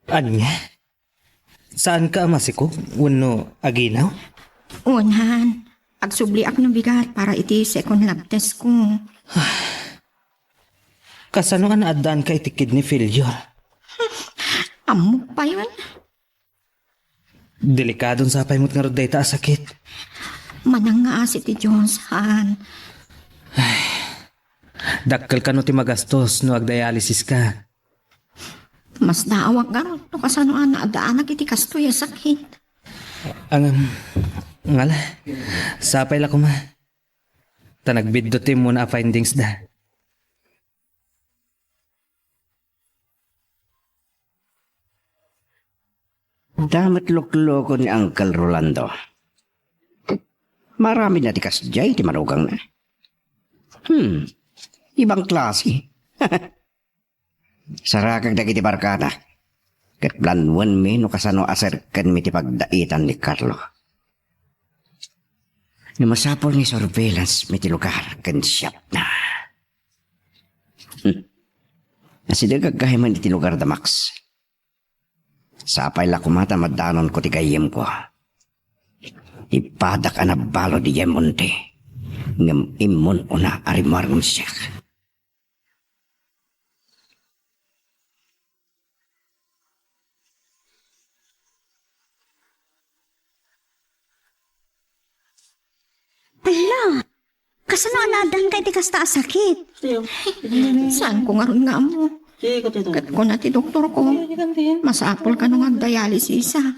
Ania? Saanka a masikog wenno aginaw? Wen, han. Agsubliak no bigat para iti second lab test ko. Kasano a naaddaanka iti kidney failure? Ammok pay, wen. Delikadon sapay met ngarud dayta a sakit. Manang nga asi ti Dios, han. Dakkel kano ti magastos no agdialysis ka. Masdaawak ngarud no kasano a naadaanak iti kastoy a sakit. Ngem, ngala, sapay la koma. Ta nagbiddut ti immuna a findings da. Adda met luklukon ni Uncle Rolando. Maaramidna ti kasdiay ti manugangna. Hmm, ibang klase. Sarakek dagiti barkadak, ket planuenmi no kasano a serkenmi ti pagdaitan ni Carlo. No masapul nga i-surveillance mi ti lugar ken shopna. Hmm. Asideg aggahiman iti lugar da Max. Sapay la koma ta maddanonko ti gayyemko. Ipadak a nabalud idiay monte, ngem immun una a rimmuarngem siak. Ala, kasano a naaddaanka iti kasta a sakit? Saanko ngarud nga ammo. Ket kuna ti doktorko, masapul kano nga agdialysis a.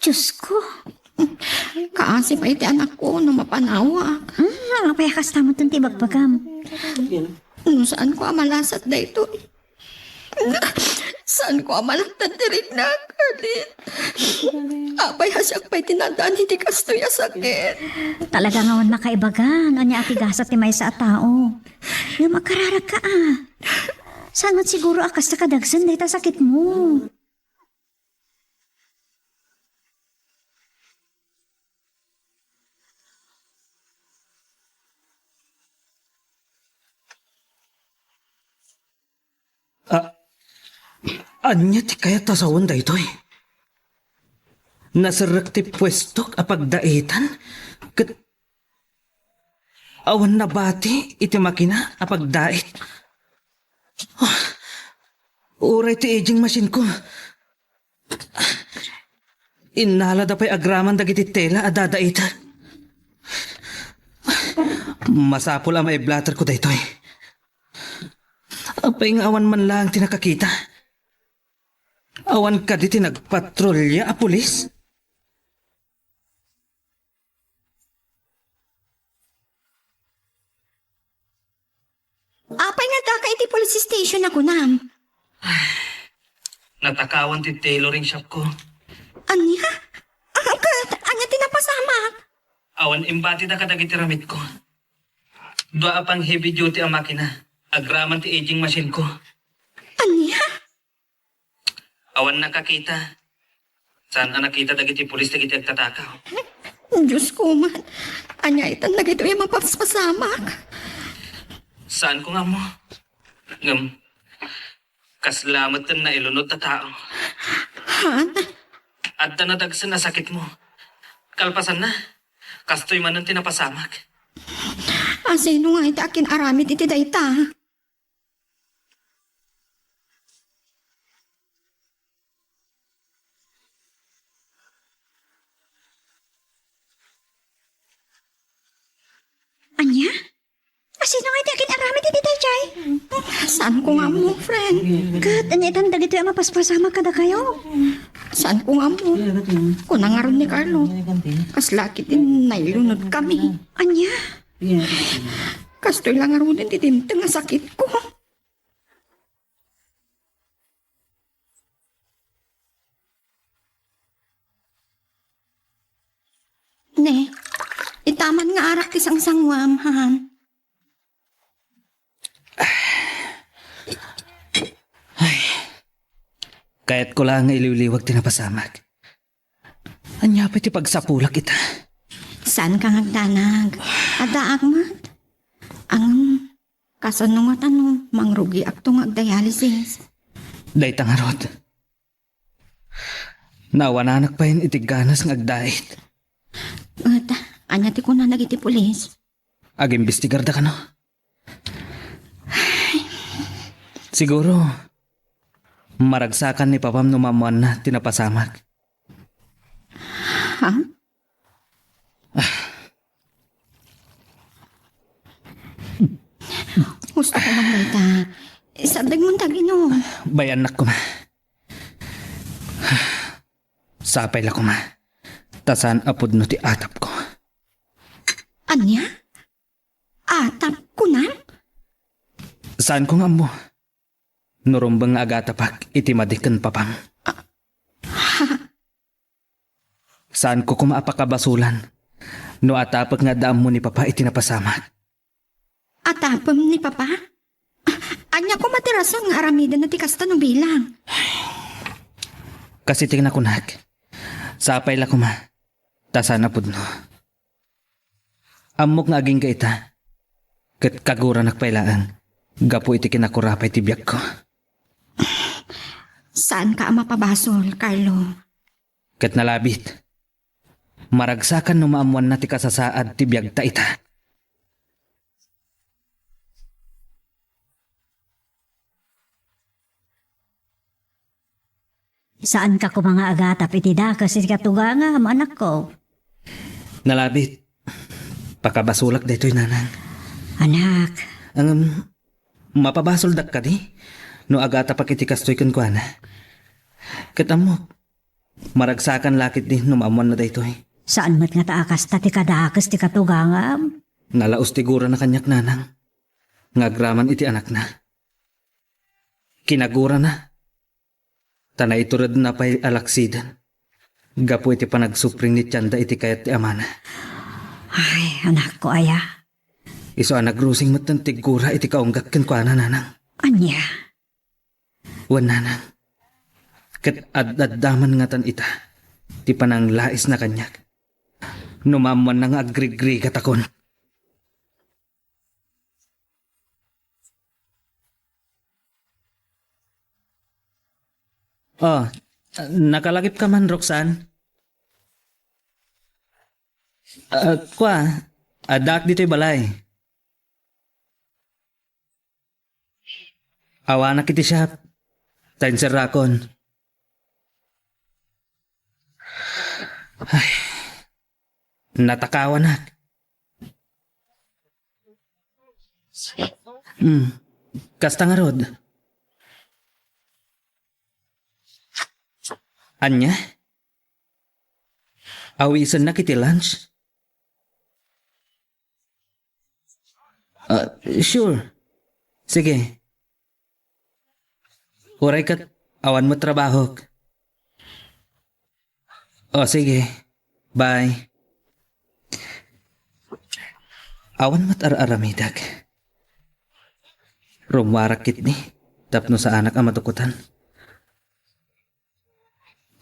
Diosko. Kaasi pay ti anakko no mapanawak. Hmm, apay a kasta met ti ibagbagam? No saanko a malasat daytoy. Saanko a malagtan ti riknak, Arlene. Apay a siak pay ti naaddan iti kastoy a sakit. Talaga nga awan makaibaga no ania a ti gasat ti maysa a tao. Ngem agkararagka a. Saan met siguro a kasta kadagsen dayta sakitmo? Ania ti kayat a sawen daytoy? Naserrek ti puestok a pagdaitan ket awan nabati iti makina a pagdait. Ah, uray ti aging machine ko. Innalada pay agraman dagiti tela a dadaitan. Masapul a maiblaterko daytoy. Apay nga awan man laeng ti nakakita? Awan kadi ti nagpatrolya a pulis? Apay nga addaka iti police station a kunam? Natakawan ti tailoring shop ko. Ania? Ah, ket ania ti napasamak? Awan imbatida kadagiti ramitko. Dua a pang-heavy duty a makina. Agraman ti aging machine ko. Ania? Awan nakakita. Saan a nakita dagiti pulis dagiti agtatakaw. Diosko man, ania itan dagitoy a mapaspasamak? Saanko nga ammo. Ngem, kasla met ti nailunod a tao. Han? Adda nadagsen a sakitmo. Kalpasanna, kastoy manen ti napasamak. Asino nga iti akin-aramid iti dayta? Ania? Asino nga iti akin-aramid iti daydiay? Saanko nga ammo, friend. Ket ania itan dagitoy a mapaspasamak kadakayo? Saanko nga ammo. Kuna ngarud ni Carlo, kasla ket nailunod kami. Ania? Kastoy la ngaruden ti dimteng a sakitko. Ne, itaman nga arak ti sangsanguam, han. Ay, kayatko la nga iliwliwag ti napasamak. Ania pay ti pagsapulak ita? Saanka nga agdanag. Addaak met. Ngem, kasano ngata no mangrugiakto nga agdialysis? Dayta ngarud. Naawananak pay iti ganas nga agdait. Ket, ania ti kunana dagiti pulis? Agimbestigarda kano? Siguro, maragsakan ni Papam no maammoanna ti napasamak. Ha? Husto ko man dayta. Sardegmon ta aginom. Bay-annak koma. Sapay la koma. Ta saan a pudno ti atapko. Ania? Atap kunam? Saanko nga ammo. No rumbeng nga agatapak iti madi ken Papam. Saanko koma a pakabasolan no atapek nga adda ammo ni Papa iti napasamak. Atapem ni Papa? Ania koma ti rason nga aramidenna ti kasta no bilang? Kas iti nakunak, sapay la koma, ta saan a pudno. Ammok nga agingga ita, ket kaguranak pay laeng gapu iti kinakurapay ti biagko. Saanka a mapabasol, Carlo. Ket nalabit, maragsakan no maammoanna ti kasasaad ti biagta ita. Saanka koma nga agatap iti dakes iti katugangam, anakko. Nalabit, pakabasolak daytoy, nanang. Anak. Ngem, mapabasoldak kadi no agatapak iti kastoy kenkuana? Ket ammok, maragsakan la ketdi no maammoanna daytoy. Saan met ngata a kasta ti kadakes ti katugangam? Nalaus ti gurana kaniak, nanang, nga agraman iti anakna. Kinagurana, ta naituredna pay a laksiden gapu iti panagsupring ni tianda iti kayat ti amana. Ay, anakko aya. Isu a nagrusing metten ti gura iti kaunggak kenkuana, nanang. Ania? Wen, nanang. Ket ad-adda man ngatan ita ti pananglaisna kaniak no maammoanna nga agrigrigatakon. Oh, nakalagipka man, Roxanne? Ah, kua, addaak ditoy balay. Awanak iti siak, ta inserrakon. Ay, natakawanak. Hmm, kasta ngarud. Ania? Awisennak iti lunch? Ah, sure. Sige. Uray ket awan met trabahok. O, sige. Bye. Awan met ar-aramidek. Rummuarak ketdi tapno saanak a madukotan.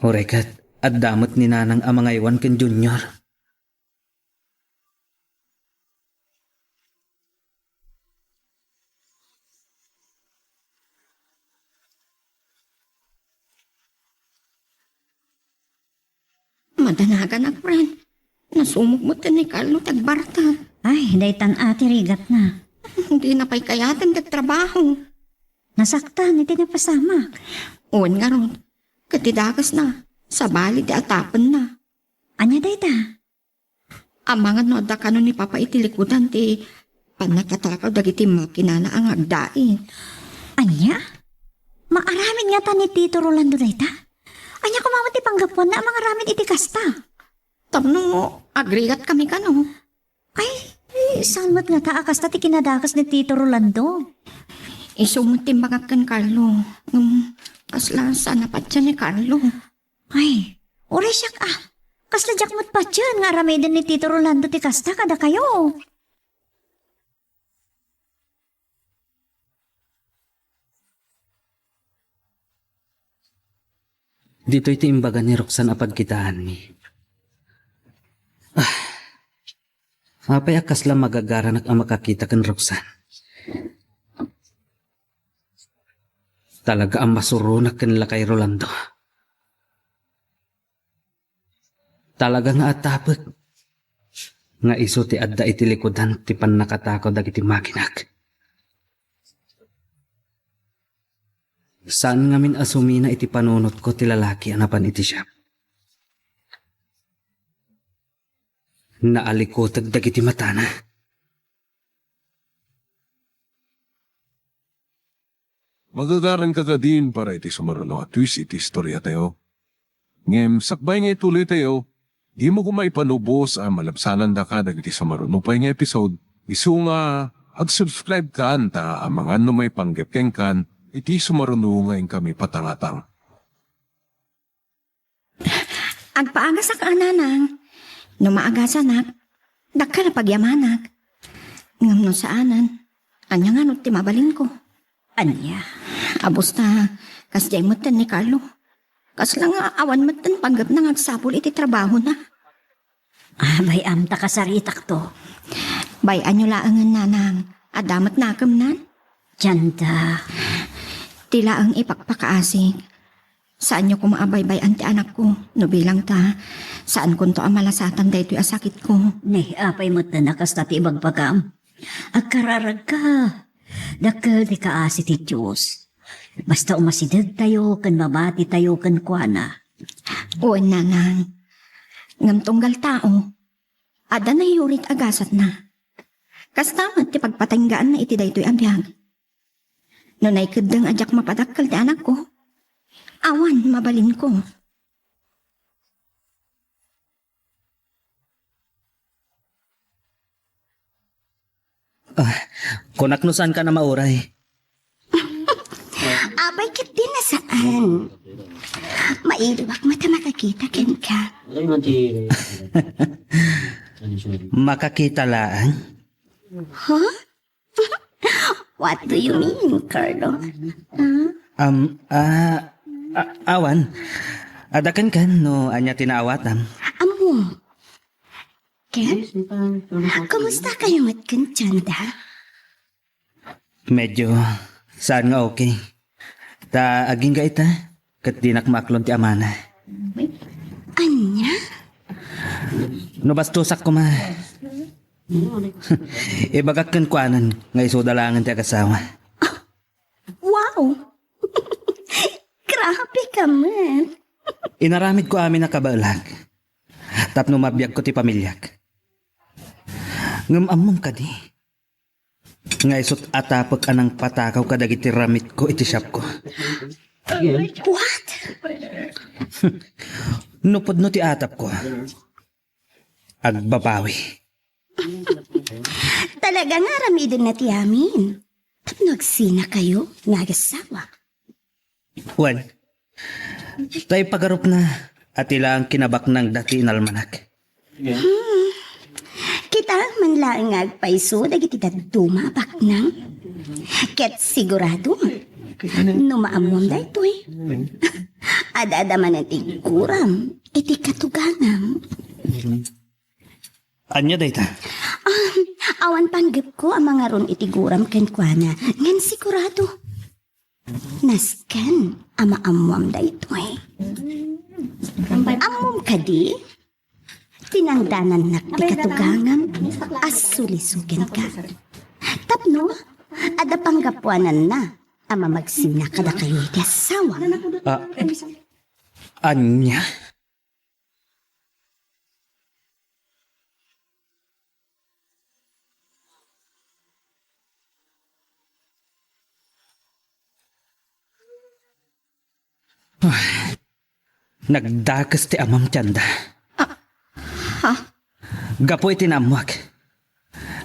Uray ket adda met ni Nanang a mangaywan ken Junior. Madanaganak, friend. Nasumog met ni Carlo ti agbarta. Ay, daytan a ti rigatna. Dina pay kayaten ti agtrabaho. Nasaktan iti napasamak. Wen ngarud, ket ti dakesna, sabali ti atapenna. Ania dayta? Amangan no adda kano ni Papa iti likudan ti pannakatakaw dagiti makinana a nga agdait. Ania? Maaramid ngata ni Tito Rolando dayta? Ania koma met ti panggapuanna a mangaramid iti kasta? Tapno agrigatkami kano. Ay, saan met ngata a kasta ti kinadakes ni Tito Rolando? Isu met ti imbagak ken Carlo. Ngem kasla saan a patien ni Carlo. Ay, uray siak a. Kasla diak met patien nga aramiden ni Tito Rolando ti kasta kadakayo. Ditoy ti imbaga ni Roxanne a pagkitaanmi. Ah, apay a kasla magagaranak a makakita ken Roxanne? Talaga a masuronak ken lakay Rolando. Talaga nga atapek nga isu ti adda iti likudan ti pannakatakaw dagiti makinak. Saan ngamin a sumina iti panunotko ti lalaki a napan iti siak. Naalikutek dagiti matana. Magagaranka kadin para iti sumaruno a twist iti istoriatayo. Ngem sakbay nga ituloytayo, dimo koma ipanubos a malabsanandaka dagiti sumaruno pay nga episode, isu nga ag-subscribe kan ta amangan no maipanggep kenkan iti sumaruno nga inkami patangatang. Agpaagasak a, Nanang. No maagasanak, dakkel a pagyamanak. Ngem no saanen, ania ngarud ti mabalinko? Ania? Abus ta, kasdiay metten ni Carlo. Kasla nga awan metten panggepna nga agsapul iti trabahona. Ah, bay-am ta kasaritakto. Bay-anyo laengen, Nanang. Adda met nakemnan? Dianta. Ti laeng ipakpakaasik. Saanyo koma a baybay-an ti anakko, no bilang ta, saankonto a malasatan daytoy a sakitko. Ni, apay metten a kasta ti ibagbagam? Agkararagka. Dakkel ti kaasi ti Dios. Basta umasidegtayo ken mabatitayo kenkuana. Wen, Nanang. Ngem tunggal tao, adda nayurit a gasatna. Kasta met ti pagpatenggaanna iti daytoy a biag. No naikeddeng a diak mapadakkel ti anakko, awan mabalinko. Ah, kunak no saankan a mauray. Apay ket di na saan. Maiduak met a makakita kenka. Makakita laeng? Huh? What do you mean, Carlo? Huh? Um, ah, a-, awan. Adda kenkan no ania ti naawatam. Ammo. Ken? Kumusta kayo met ken Chanda? Medyo saan nga okay. Ta agingga ita, ket dinak maaklon ti amana. Ania? No bastosak koma, ibagak kenkuana nga isuda laengen ti agasawa. Wow! Grabe ka met! Inaramidko amin a kabaelak tapno mabiagko ti pamiliak. Ngem ammom kadi nga isut' atapek a nangpatakaw kadagiti ramitko iti shopko? What? No pudno ti atapko, agbabawi. Talaga nga aramidenna ti amin. Tapno agsinakayo nga agasawa. Wen, ta ipagarupna a ti laeng kinabaknangda ti inalmanak. Hmm. Kita man laeng nga agpayso dagiti dadduma a baknang. Ket sigurado, no maammuam daytoy, ad-adda manen ti guram iti katugangam. Ania dayta? Ah, awan panggepko a mangaron iti guram kenkuana, ngem sigurado, nasken a maammuam daytoy. Ammom kadi, tinangdanannak ti katugangam a sulisogenka. Tapno, adda panggapuananna a mamagsina kadakayo iti asawa. Ah, ania? Nagdakes ti amam ti anda. Ah, ha? Gapu iti naammuak,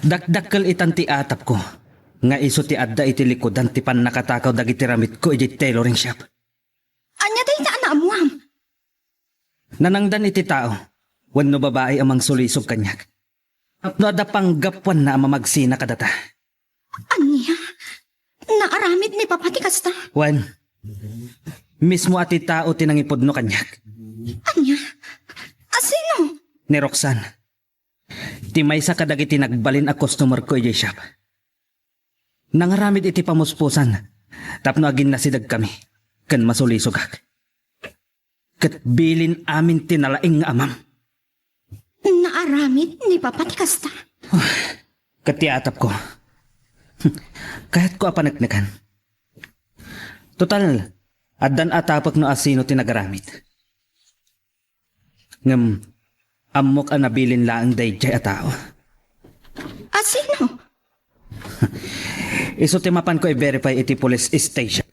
dakdakkel itan ti atapko nga isu ti adda iti likudan ti pannakatakaw dagiti ramitko idiay tailoring shop. Ania dayta a naammuam? Nanangdan iti tao wenno babai a mangsulisog kaniak. No adda panggapuanna a mamagsina kadata. Ania? Naaramid ni Papa ti kasta? Wen, mismo a ti tao ti nangipudno kaniak. Ania? A sino? Ni Roxanne. Ti maysa kadagiti nagbalin a customerko idiay shop. Nangaramid iti pamuspusan tapno aginnasidegkami ken masulisogak. Ket bilin amin ti nalaing nga amam. Naaramid ni Papa ti kasta? Ket ti atapko. Kayatko a paneknekan. Total, addan atapek no asino ti nagaramid. Ngem, ammok a nabilin laeng daydiay a tao. A sino? Isu ti mapanko i-verify iti police station.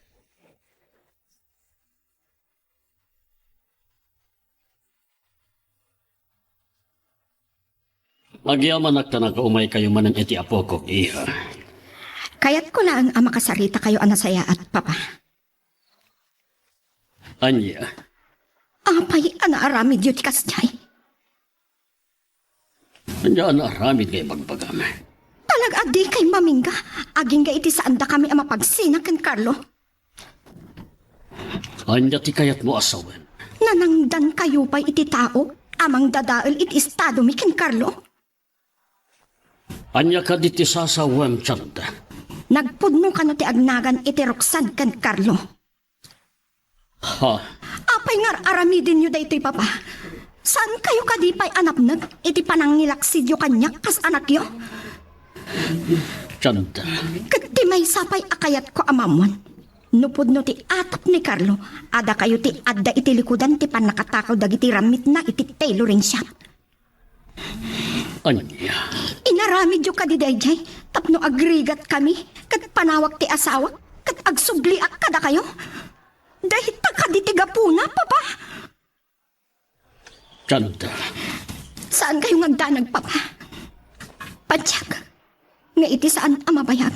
Agyamanak ta nakaumay kayo manen iti apokok, iha. Kayatko laeng a makasarita kayo a nasayaat, Papa. Ania? Apay a naaramidyo ti kasdiay? Ania a naaramid nga ibagbagam? Talaga a dikay mamingga agingga iti saandakami a mapagsina ken Carlo. Ania ti kayatmo a sawen? Nanangdan kayo pay iti tao a mangdadael iti estadomi ken Carlo? Ania kadi ti sasawem, Chanda? Nagpudno kano ti agnagan iti Roxanne ken Carlo? Ha? Apay nga ar-aramidenyo daytoy, Papa? Saan kayo kadi pay a napneg iti panangilaksidyo kaniak kas anakyo? Chanda. Ket ti maysa pay a kayatko a maammuan, no pudno ti atap ni Carlo, a dakayo ti adda iti likudan ti pannakatakaw dagiti rammitna iti tailoring shop. Ania? Inaramidyo kadi daydiay tapno agrigatkami ket panawak ti asawak ket agsubliak kadakayo? Dayta kadi ti gapuna, Papa? Chanda. Saan kayo nga agdanag, Papa? Patiek nga iti saan a mabayag,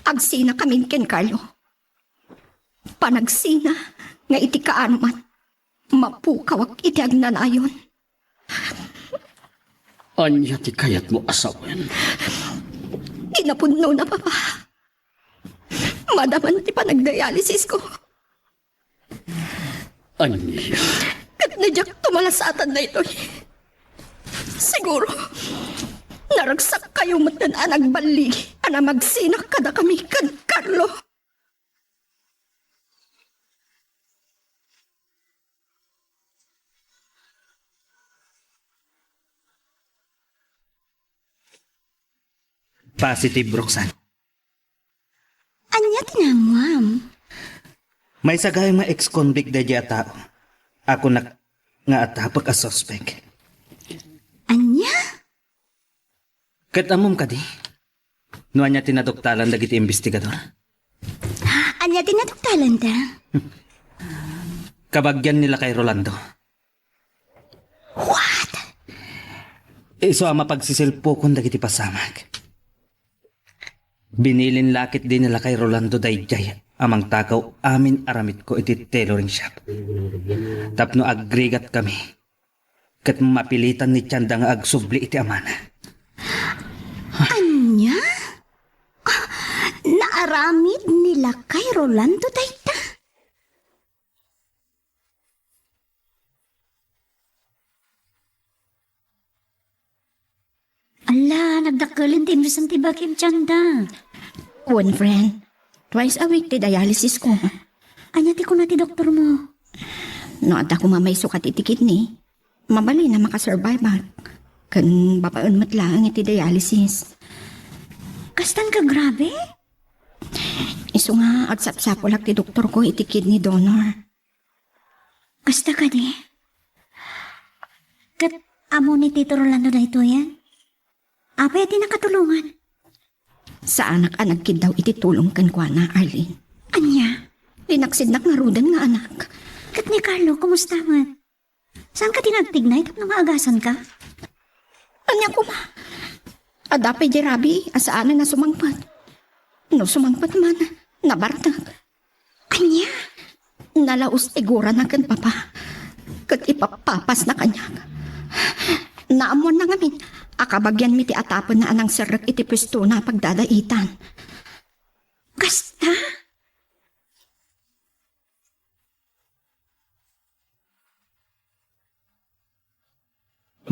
agsinakamin ken Carlo. Panagsina nga iti kaanuman, mapukawak iti agnanayon. Ania ti kayatmo a sawen? Ti napudnona, Papa. Madaman ti panagdialysisko. Ania? Ket ni diak tumalasatan daytoy, siguro, naragsak kayo metten a nagballigi a namagsina kadakami ken Carlo. Positive, Roxanne. Ania ti naammoam? Maysa gayam nga ex-convict daydiay a tao a kunak nga atapek a suspek. Ania? Ket ammom kadi no ania ti naduktalan dagiti imbestigador? Ania ti naduktalanda? Kabagian ni Lakay Rolando. What? Isu a mapagsisilpukon dagiti pasamak. Binilin la ketdi ni Lakay Rolando daydiay a mangtakaw amin a ramitko iti tailoring shop. Tapno agrigat kami ket mapilitan ni Tianda nga agsubli iti amana. Ania? Ah, naaramid ni Lakay Rolando dayta? Ala, nagdakkel ti imrisen ti bagim, Tianda. Wen, friend. Twice a week ti dialysis ko. Ania ti kuna ti doktor mo? No adda koma maisukat iti kidney, mabalin a makasurvive ak. Ken babaen met laeng iti dialysis. Kastan ka grabe? Isu nga agsapsapulak ti doktor ko iti kidney donor. Kasta kadi? Ket ammo ni Tito Rolando daytoyen? Apay a ti nakatulongan? Saanak a nagkiddaw iti tulong kenkuana, Arlene. Ania? Linaksidnak ngaruden nga anak. Ket ni Carlo, kumusta met? Saan ka ti nagtignay tapno nga agasan ka? Ania koma? Adda pay di rabi a saanen a sumangpet. No sumangpet man, nabartek. Ania? Nalaus ti gurana ken papa, ket ipapapasna kaniak. Naammoanna ngamin a kabagianmi ti atapenna a nangserrek iti puestona a pagdadaitan. Kasta?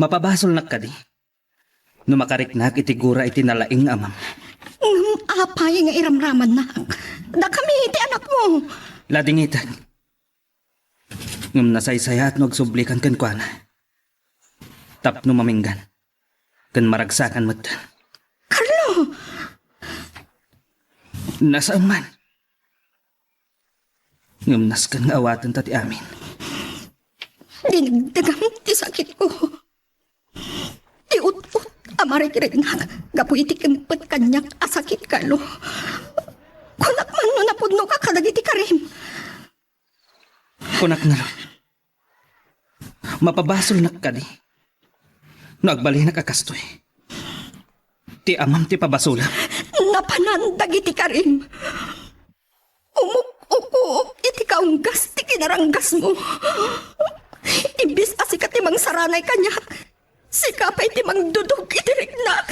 Mapabasolnak kadi no makariknak iti gura iti nalaing nga amam? Ngem apay nga iramramannak? Dakami ti anakmo. Ladingitan. Ngem nasaysayaat no agsublikan kenkuana tapno maminggan ken maragsakan met. Carlo! Nasaan man. Ngem nasken nga awatenta ti amin. Dinagdagam ti sakitko. Ti ut-ot a marigrignak gapu iti kimpet kaniak a sakit, Carlo. Kunak man no napudnoka kadagiti karim. Kunak ngarud, mapabasolnak kadi no agbalinak a kastoy? Ti amam ti pabasolak. Napanan dagiti karim. Umuk-ukuok iti kaunggas ti kinaranggasmo. Imbes a sika ti mangsaranay kaniak, sika pay ti mangdudog iti riknak.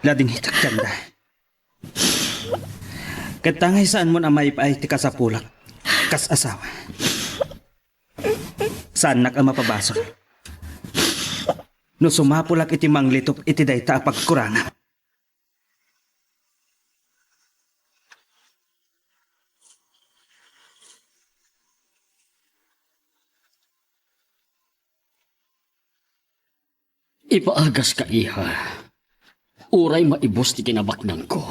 Ladingitak, Tianda. Ket tangay saanmon a maipaay ti kasapulak kas asawa. Saannak a mapabasol no sumapulak iti manglitok iti dayta a pagkuranam. Ipaagaska, iha. Uray maibus ti kinabaknangko,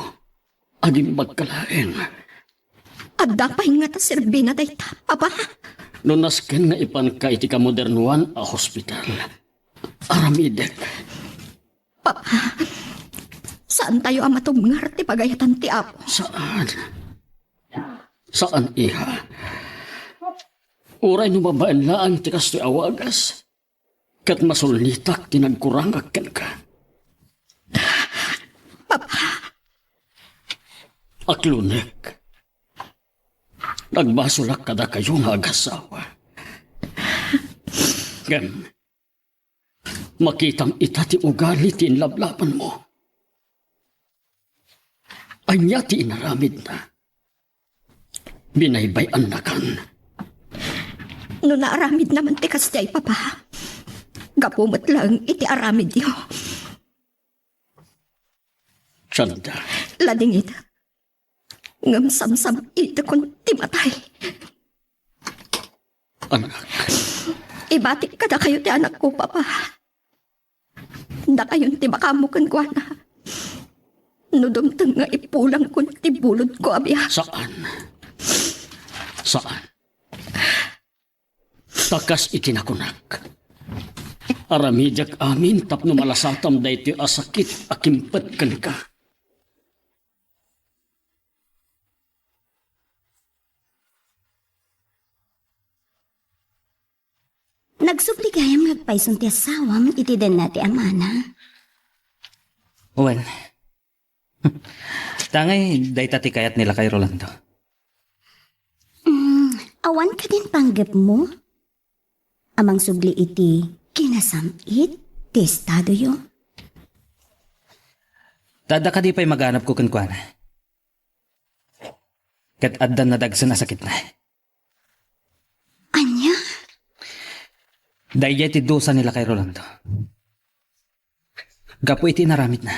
agimbagka laeng. Adda pay ngata serbina dayta, Papa? No nasken nga ipanka iti kamodernoan a hospital, aramidek. Papa, saantayo a matubngar ti pagayatan ti Apo. Saan. Saan, iha. Uray no babaen laeng ti kastoy a wagas, ket masulnitak ti nagkurangak kenka. Papa. Aklonek. Nagbasolak kadakayo nga agasawa. Ngem, makitam ita ti ugali ti inlablabanmo. Ania ti inaramidna? Binaybay-annakan. No naaramidna man ti kasdiay, Papa, gapu met laeng iti aramidyo. Tianda. Ladingit. Ngem samsam-itekon ti matay. Anak. Ibatik kadakayo ti anakko, Papa. Dakayon ti makaammo kenkuana. No dumteng nga ipulangkon ti bulodko a biag. Saan. Saan. Ta kas iti nakunak, aramidiak amin tapno malasatam daytoy a sakit a kimpet kenka. Nagsubli gayam nga agpayson ti asawam iti denna ti amana? Wen. Tangay dayta ti kayat ni lakay Rolando. Mm, awan kadin panggepmo? A mangsubli iti kinasam-it ti estadoyo? Ta adda kadi pay maganabko kenkuana. Ket addan nadagsen a sakitna. Ania? Daydiay ti dusa ni lakay Rolando. Gapu iti inaramidna,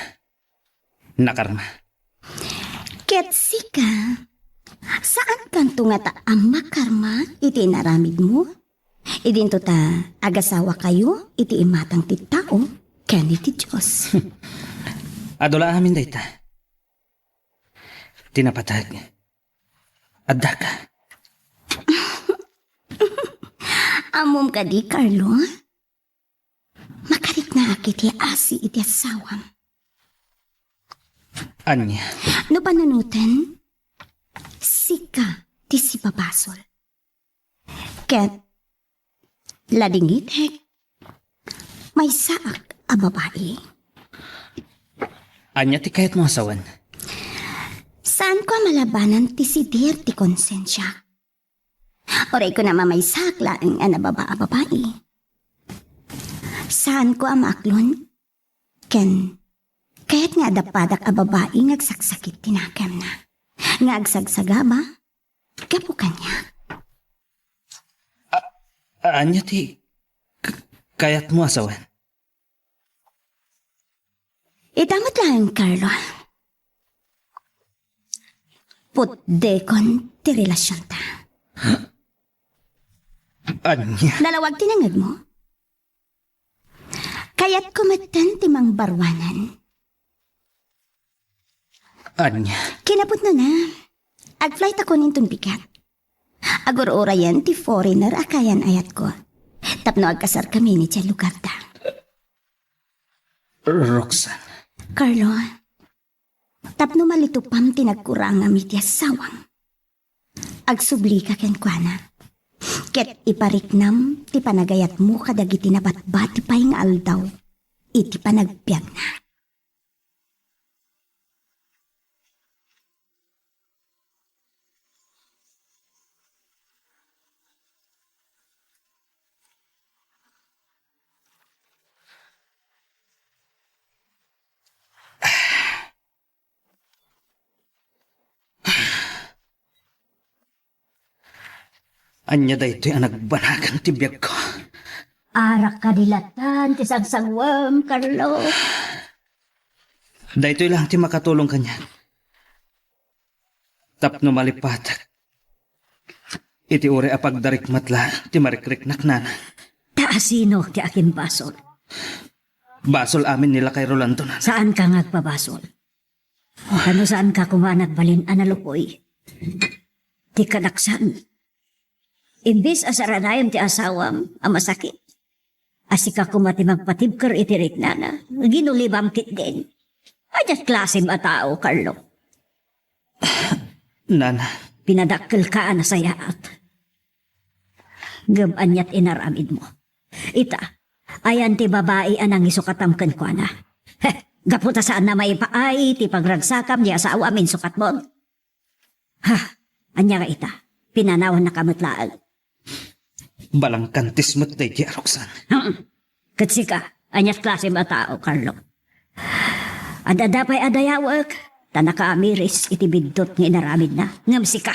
nakarma. Ket sika, saankanto ngata a makarma iti inaramidmo? Idinto ta agasawakayo iti imatang ti tao ken iti Dios. Adu la amin dayta. Ti napateg, addaka. Ammom kadi, Carlo? Makariknaak iti asi iti asawam. Ania? No panunoten, sika ti sibabasol. Ket ladingitek, maysaak a babai. Ania ti kayatmo a sawen? Saanko a malabanan ti sidir ti konsensiak. Uray kuna mamaysaak laeng a nababa a babai. Saanko a maaklon ken kayat nga adda padak a babai nga agsaksakit ti nakemna, nga agsagsagaba gapu kaniak. A-, ania ti k-, kayatmo a sawen? Ita met laeng, Carlo. Putdekon ti relasionta. Ania? Nalawag ti nangngegmo? Kayatko metten ti mangbaruanen. Ania? Kinapudnona, agflight ako inton bigat. Agur-urayen ti foreigner a kayan-ayatko tapno agkasarkami idiay lugarda. Roxanne. Carlo, tapno malitupam ti nagkurangam iti asawam, agsublika kenkuana, ket ipariknam ti panagayatmo kadagiti nabatbati pay nga aldaw iti panagbiagna. Ania daytoy a nagbanagan ti biagko? Arak kadi latan ti sagsagwem, Carlo. Daytoy lang ti makatulong kaniak tapno malipatek iti uray a pagdarik met la ti marikriknak, nana. Ta asino ti akin basol? Basol amin ni lakay Rolando, nana. Saanka nga agpabasol? Kano saanka koma a nagbalin a nalukoy? Ti kadaksan, imbes a saranayam ti asawam a masakit, a sika koma ti magpatibker iti riknana, ginulibam ketdin. Ania klasem a tao, Carlo? Nana. Pinadakkelka a nasayaat. Ngem aniat inaramidmo? Ita, ayan ti babai a nangisukatam kenkuana. Heh, gapu ta saanna maipaay ti pagragsakam ni asawam insukatmo. Ha, ania nga ita? Pinanawannaka met laeng. Balangkantis met daydi a Roxanne. Hmm. Ket sika, aniat klasem a tao, Carlo? Ad-adda pay a dayawek, ta nakaamiris iti biddut nga inaramidna. Ngem sika,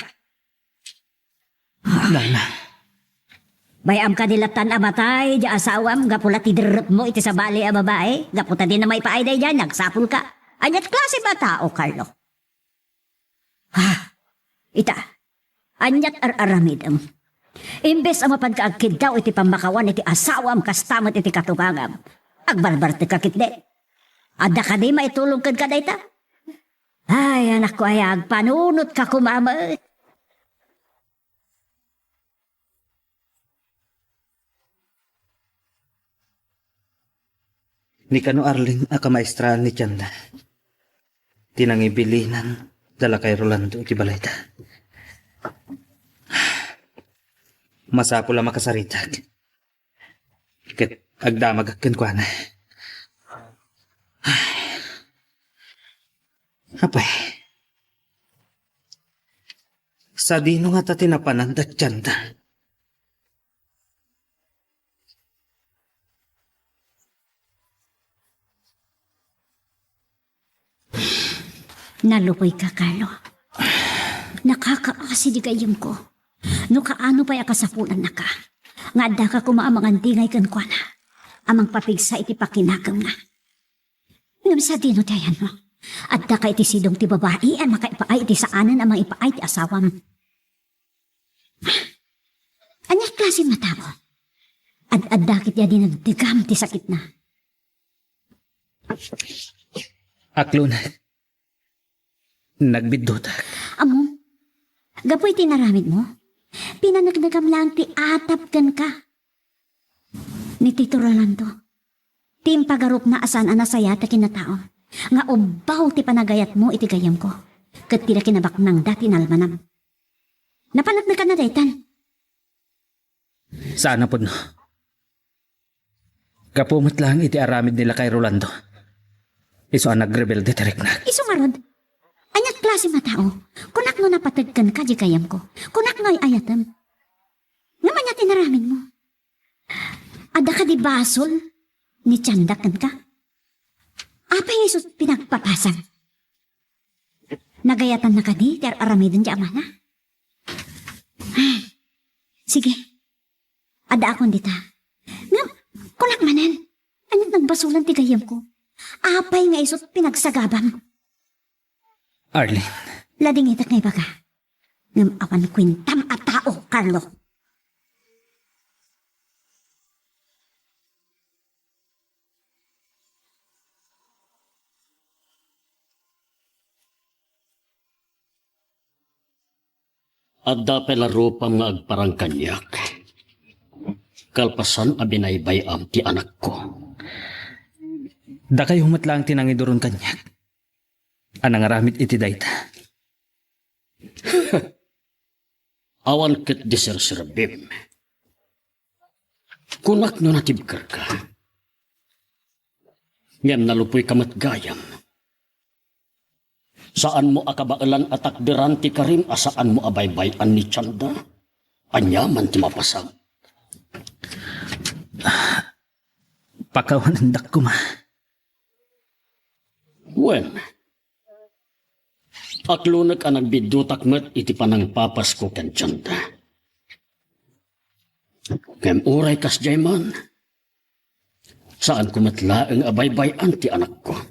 Nana. Bay-am kadi latan a matay di asawam gapu la ti derrepmo iti sabali a babai, gapu ta dina maipaay daydiay, nagsapulka. Aniat klasem a tao, Carlo? Ha? Ita, aniat ar-aramidem? Imbes a mapanka agkiddaw iti pammakawan iti asawam kasta met iti katungangam, agbarbartekka ketdi. Adda kadi maitulong kenka dayta? Ay, anakko aya, agpanunotka koma met. Ni kano Arlene a kamaestraan ni Chanda ti nangibilinan da lakay Rolando iti balayda. Masapul a makasaritak ket agdamagak kenkuana. Apay, sadino ngata ti napanan da Chanda? Naluboyka, Carlo. Nakakaasi di gayyemko. No kaano pay a kasapulannaka nga addaka koma a mangandingay kenkuana a mangpapigsa iti pakinakemna. Ngem sadino ti ayanmo? Addaka iti sidong ti babai a makaipaay iti saanen a mangipaay ti asawam. Ania klase nga tao? Ad-adda ketdi a dinagdagam ti sakitna. Aklon, nagbiddutak. Ammom, gapu iti inaramidmo, pinaneknekam laeng ti atap kenka. Ni Tito Rolando, ti impagarupna a saan a nasayaat a kinatao, nga ubbaw ti panagayatmo iti gayyemko, ket ti la kinabaknangda ti nalmanam. Napaneknekanna daytan. Saan a pudno. Gapu met laeng iti aramid ni lakay Rolando, isu a nagrebelde ti riknak. Isu ngarud, ania klase nga tao? Kunak no napateg kenka di gayyemko. Kunak no ay-ayatem. Ngem ania ti inaramidmo? Adda kadi basol ni Chanda kenka? Apay nga isu ti pinagpapasam? Nagayatan na kadi ti ar-aramiden ti amana? Ay, sige. Addaakon dita. Ngem, kunak manen, ania't nagbasolan ti gayyemko? Apay nga isu ti pinagsagabam? Arlene. Ladingitek nga ibaga. Ngem awan kuentam a tao, Carlo. Adda pay la rupam nga agparang kaniak, kalpasan a binaybay-am ti anakko. Dakayo met laeng ti nangiduron kaniak a nangaramid iti dayta. Awan ket di serserbim. Kunak no natibkerka. Ngem nalupoyka met gayam. Saanmo a kabaelan a takderan ti karim a saanmo a baybay-an ni Chanda? Aniaman ti mapasag? Pakawanendak koma. Wen, aklonek a nagbiddutak met iti panangpapasko ken Chanda. Ngem uray kasdiay man, saanko met laeng a baybay-an ti anakko.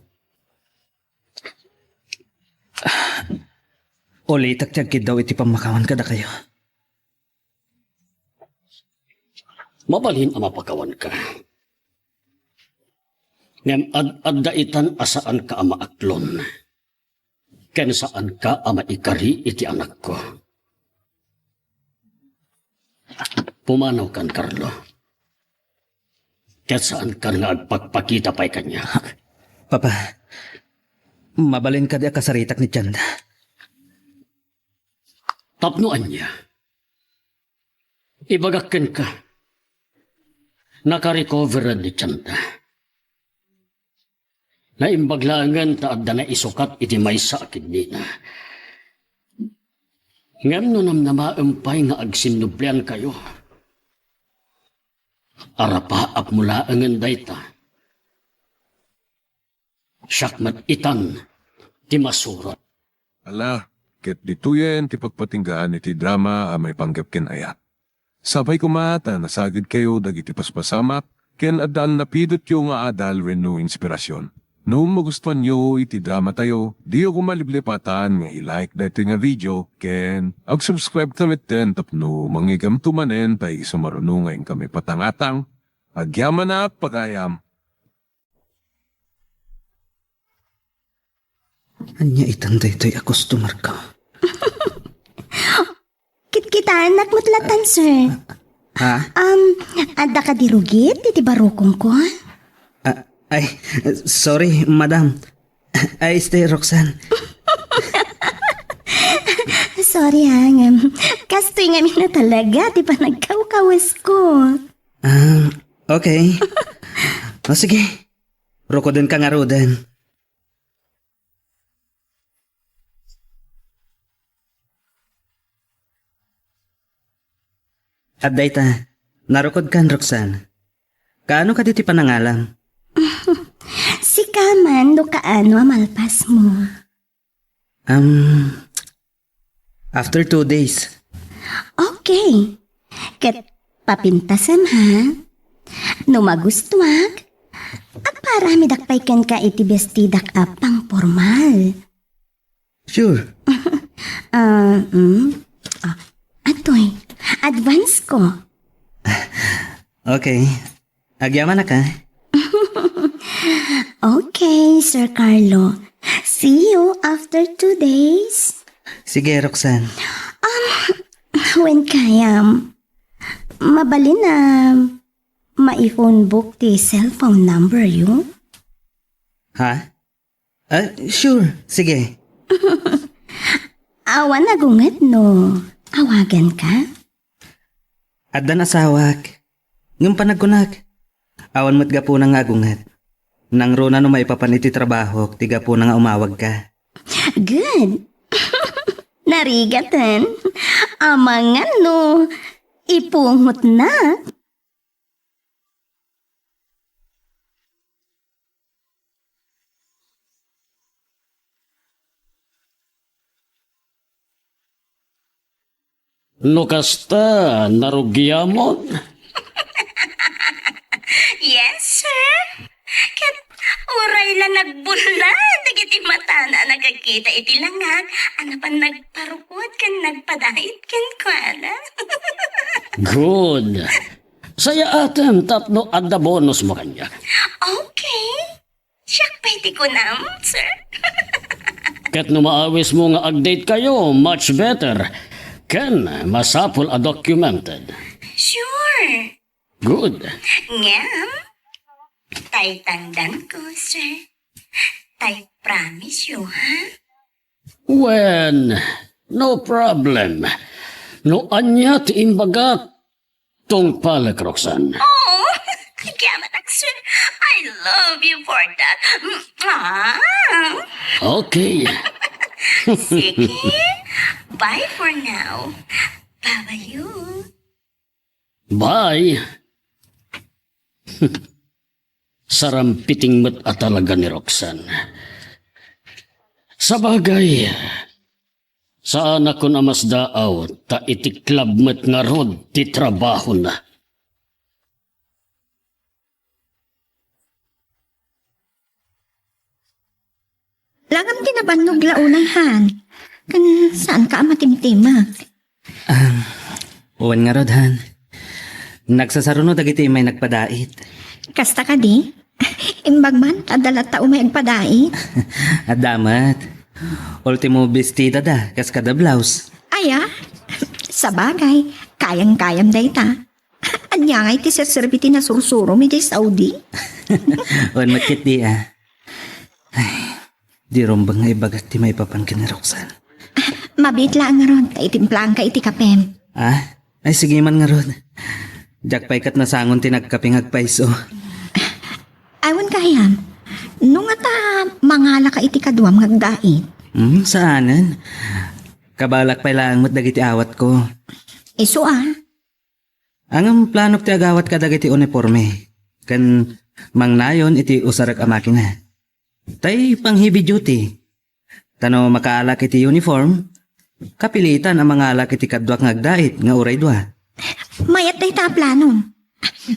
Ulitek ti agkiddaw iti pammakawan kadakayo. Mabalin a mapakawanka. Ngem ad-adda itan a saanka a maaklon, ken saanka a maikari iti anakko. Pumanawkan, Carlo. Ket saankan nga agpakpakita pay kaniak. Papa, mabalin kadi a kasaritak ni Chanda? Tapno ania? Ibagak kenka, nakarecovered ni Chanda. Naimbag laengen ta adda naisukat iti maysa a kidnina. Ngem no namnamaem pay nga agsinnubliankayo, arapaapmo laengen dayta. Siak met itan ti masurot. Ala, ket ditoyen ti pagpatinggaan iti drama a maipanggep ken ayat. Sapay koma ta nasagidkayo dagiti paspasamak ken addan napidotyo nga adal wenno inspirasyon. No magustuanyo iti dramatayo, diyo koma liplipatan nga i-like daytoy nga video ken ag-subscribe ta metten tapno mangigamto manen ta isu maruno nga inkami patangatang. Agyamanak pagayam. Ania itan daytoy a customer ka? Kitkitaennak met latta, sir. Ha? Um, adda kadi rugit iti barukongko? Ah, ay, sorry, madam. Ay, este, Roxanne. Sorry, ha, ngem kastoy ngamin a talaga ti panagkawkawasko. Ah, okay. O, sige. Rukodenka ngaruden. Adda ita, narukodkan, Roxanne. Kaano kadi ti panangalam? Sika man no kaano a malpasmo. Um, after two days. Okay. Ket papintasem, ha? No magustuak, agpaaramidak pay kenka iti bestidak a pangpormal. Sure. Ah, mm. Ah, atoy, advance ko. Okay. Agyamanak, ha? Okay, Sir Carlo. See you after two days. Sige, Roxanne. Um, wen kayam, mabalin a mai-phone book ti cellphone number yo? Ha? Ah, sure. Sige. Awan agunget no awaganka? Addan asawak. Ngem panagkunak, awan met gapuna nga agunget. Nangruna no maipapan iti trabahok ti gapuna nga umawagka. Good. Narigaten. Amangan no ipungotnak. No kasta, narugiamon? Yes, sir. Ket uray la nagbulla dagiti matana a nakakita iti langag, a napan nagparukot ken nagpadait kenkuana. Good. Sayaatem tapno adda bonusmo kaniak. Okay. Siak pay ti kunam, sir. Ket no maawismo nga ag-date kayo, much better. Ken masapul a documented. Sure. Good. Ngem, tay tangdanko, sir. Tay promise yo, ha? Wen, no problem. No ania ti imbagak, tungpalek, Roxanne. Oh, agyamanak, sir. I love you for that. Mwah. Okay. Sige. Bye for now. Bye-bye you. Bye. Sarampiting met a talaga ni Roxanne. Sabagay, saanakon a masdaaw ta iti club met ngarud ti trabahona. Langam ti nabannog la unay, Han. Ken saanka a matimtimek. Ah, wen ngarud, Han. Nagsasaruno dagiti immay nagpadait. Kasta kadi? Imbag man, adda latta umay agpadait. Adda met. Ultimo bestidada, kas kada blouse. Aya? Sabagay, kayang-kayam dayta. Ania ngay ti serserbi ti nasursurom idiay Saudi? Wen met ketdi, ah. Ay, di rumbeng nga ibagat ti maipapan ken ni Roxanne. Mabiit laeng ngarud, ta itimplaanka iti kapem. Ah? Ay, sige man ngarud. Diak pay ket nasangon ti nagkape nga agpayso. Ay, wen gayam. No ngata mangalaka iti kaduam nga agdait? Hmm, saanen. Kabalak pay laeng met dagiti awatko. Isu a. Ngem planok ti agawat kadagiti uniforme, ken mangnayon iti usarek a makina. Tay pang-heavy duty. Ta no makaalak iti uniform, kapilitan a mangalak iti kaduak nga agdait nga uray dua. Mayat dayta a planom.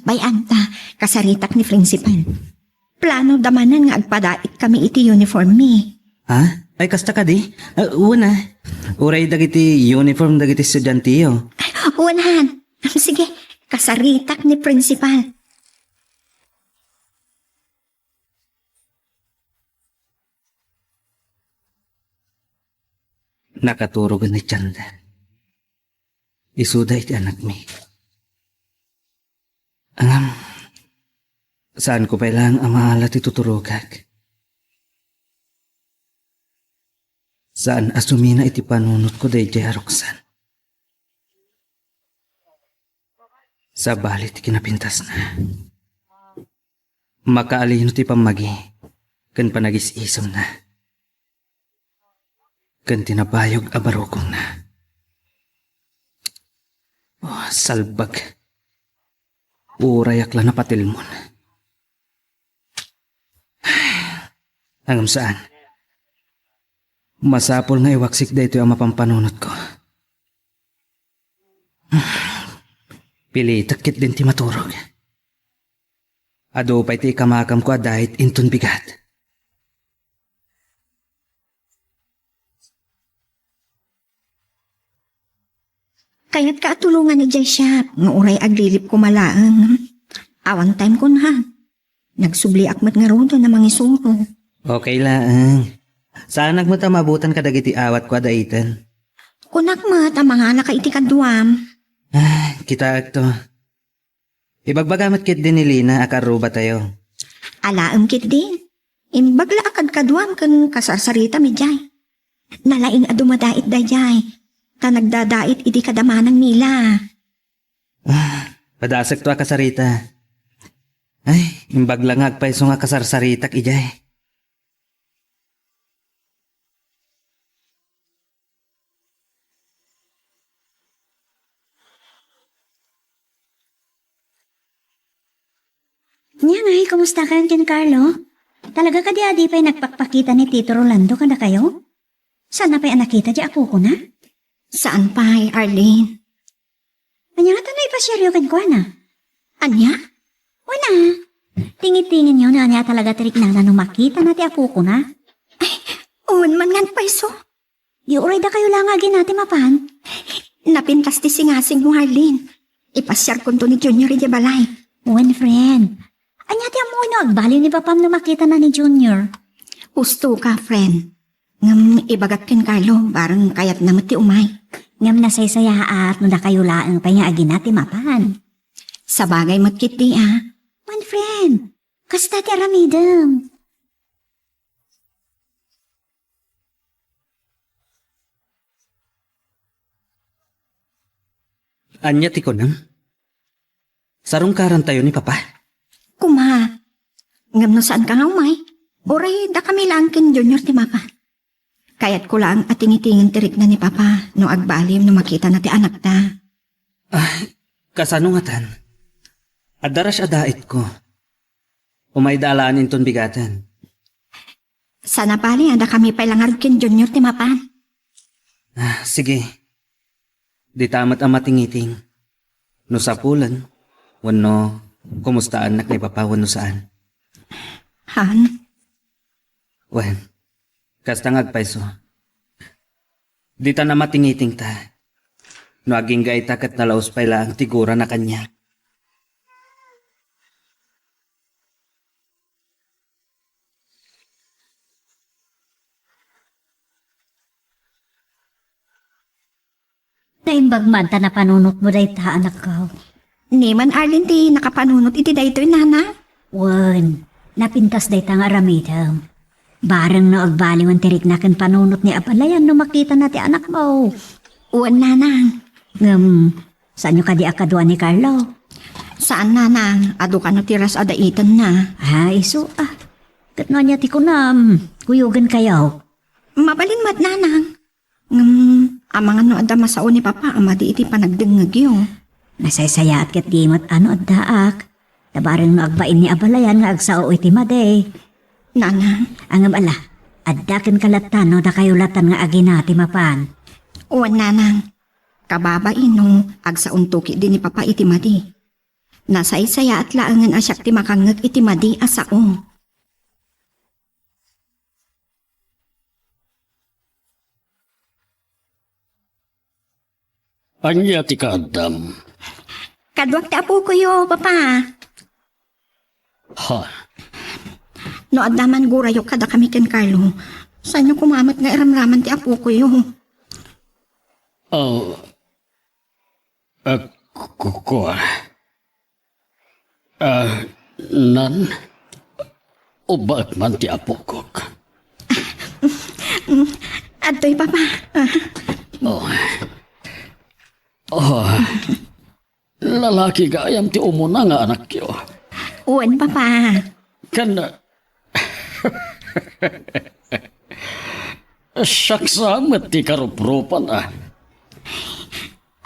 Bay-am ta, kasaritak ni principal. Planoda manen nga agpadaitkami iti uniformmi. Ha? Ay, kasta kadi? Ah, wen a. Uray dagiti uniform dagiti estudianteyo. Wen, Han. Sige, kasaritak ni principal. Nakaturogen ni Chanda. Isuda iti anakmi. Ngem, saanko pay laeng a maala ti tuturogak. Saan a sumina iti panunotko daydiay a Roxanne. Sabali ti kinapintasna. Makaalino ti pammagi ken panagis-isemna ken ti nabayog a barukongna. Oh, salbag. Urayak la napatilmon. Ngem saan. Masapul nga iwaksik daytoy a mapampanunotko. Pilitek ketdin ti maturog. Adu pay ti ikamakamko a diet inton bigat. Kayatka a tulongan idiay shop, nga uray aglilip koma laeng. Awan time kon ha. Nagsubliak met ngaruden a mangisuro. Okay laeng. Saanak met a maabutan kadagiti awatko a daiten. Kunak met a manganaka iti kaduam. Ah, kitaekto. Ibagbaga met ketdi ni Lina a karrubatayo. Alaem ketdi. Imbag la a kadkaduam ken kasarsaritam idiay. Nalaing a dumadait daydiay. Ta nagdadait idi kada manang Mila. Ah, padasekto a kasarita. Ay, imbag la nga agpayso nga kasarsaritak idiay. Nia ngay, kumusta kayon ken Carlo? Talaga kadi a di pay nagpakpakita ni Tito Rolando kadakayo? Saan na pay a nakita di apokona? Saan pay, Arlene. Ania ngata no ipasiaryo kenkuana? Ania? Wen a. Tingitingenyo no ania talaga ti riknana no makitana ti apokona. Ay, wen man nga agpayso. Di uray dakayo la nga agina ti mapan? Napintas ti singasingmo, Arlene. Ipasiarkonto ni Junior idiay balay. Wen, friend. Ania ti ammo no agbaliw ni papam no makitana ni Junior? Husto ka, friend. Ngem ibagak ken Carlo, bareng kayatna met ti umay. Ngem nasaysayaat no dakayo laeng pay nga agina ti mapan. Sabagay met ketdi a. Wen, friend, kasta ti aramidem. Ania ti kunam? Sarungkarantayo ni Papa? Kuma, ngem no saanka nga umay, uray dakami laeng ken Junior ti mapan. Kayatko laeng a tingitingen ti rikna ni Papa no agbaliw no makitana ti anakta. Ah, kasano ngatan? Adda rush a daitko. Umayda alaan inton bigaten. Sana bali, adda kami pay la ngarud ken Junior ti mapan. Ah, sige. Dita met a matingiting. No sapulen, wenno kumustaannak ni Papa wenno saan. Han? Wen, kasta nga agpayso. Dita na matingitingta. No agingga ita ket nalaus pay laeng ti gurana kaniak. Naimbag man ta napanunotmo dayta, anakko. Ni man Arlene ti nakapanunot iti daytoy, Nana? Wen, napintas dayta nga aramidem. Bareng no agbaliwen ti rikna ken panunot ni abalayan no makitana ti anakmo. Wen, Nanang. Ngem, saanyo kadi a kadua ni Carlo? Saan, Nanang. Adu kano ti rush a daitenna. Ah, isu, ah. Ket no ania ti kunam, kuyogenkayo. Mabalin met, Nanang. Ngem, amangan no adda masao ni Papa a madi iti panagdengngegyo. Nasaysayaat ketdi met a no addaak. Ta bareng no agbain ni abalayan nga agsao iti madi. Nanang. Ngem ala, adda kenka latta no dakayo latan nga agina ti mapan. Wen, Nanang. Kababain no agsaonto ketdi ni Papa iti madi. Nasaysayaat laengen a siak ti makangngeg iti madi a sao. Ania ti kaaddam? Kaduak ti apokoyo, Papa. Ha? No adda man gurayo kadakami ken Carlo, saanyo koma met nga iramraman ti apokoyo? Oh, ah, ku-, kua. Ah, nan, ubbaek man ti apokok. Adtoy, Papa. Ah. Oh. Oh. Lalaki gayam ti umuna nga anakyo. Wen, Papa. Ken, siak sa met ti karuprupana.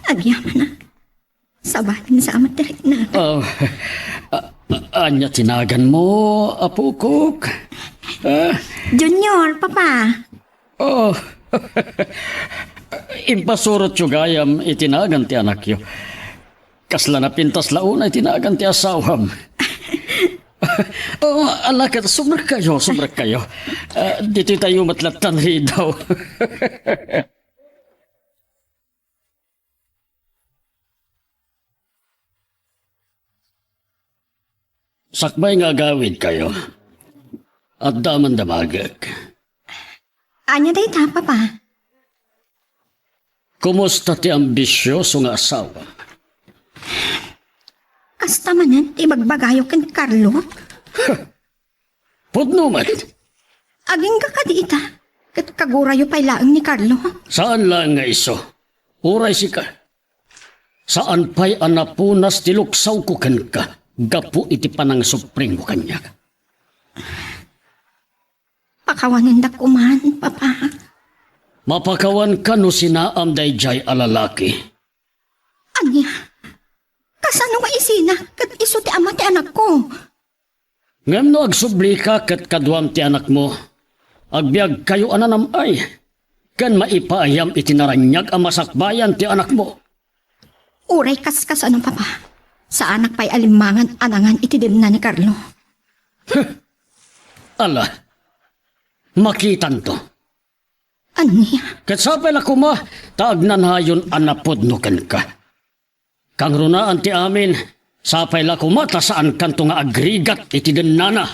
Agyamanak. Sabali sa amat ti rikna. Oh, a-, a-, ania ti naganmo, apokok? Ah? Junior, Papa. Oh. Impasurotyo gayam iti nagan ti anakyo. Kasla napintas la unay ti nagan ti asawam. Oh, ala ket, sumrekkayo, sumrekkayo. Ah, ditoy tayo met lattan ridaw. Sakbay nga agawidkayo, adda man damagek. Ania dayta, Papa? Kumusta ti ambisioso nga asawa? Kasta manen ti ibagbagayo ken Carlo? Pudno met. Agingga kadi ita, ket kagurayo pay laeng ni Carlo. Saan laeng nga isu. Uray sika. Saan pay a napunas ti luksawko kenka gapu iti panangsuprimo kaniak. Pakawanendak koman, Papa. Mapakawanka no sinaam daydiay a lalaki. Ania? Kasano nga isina ket isu ti ama ti anakko? Ngem no agsublika ket kaduam ti anakmo, agbiagkayo a nanam-ay, ken maipaayam iti naraniag a masakbayan ti anakmo. Uray kaskasano, Papa, saanak pay a limmangan a nangan iti denna ni Carlo. Ala, makitanto. Ania? Ket sapay la koma ta agnanayon a napudno kenka. Kangrunaan ti amin, sapay la koma ta saankanto nga agrigat iti dennana.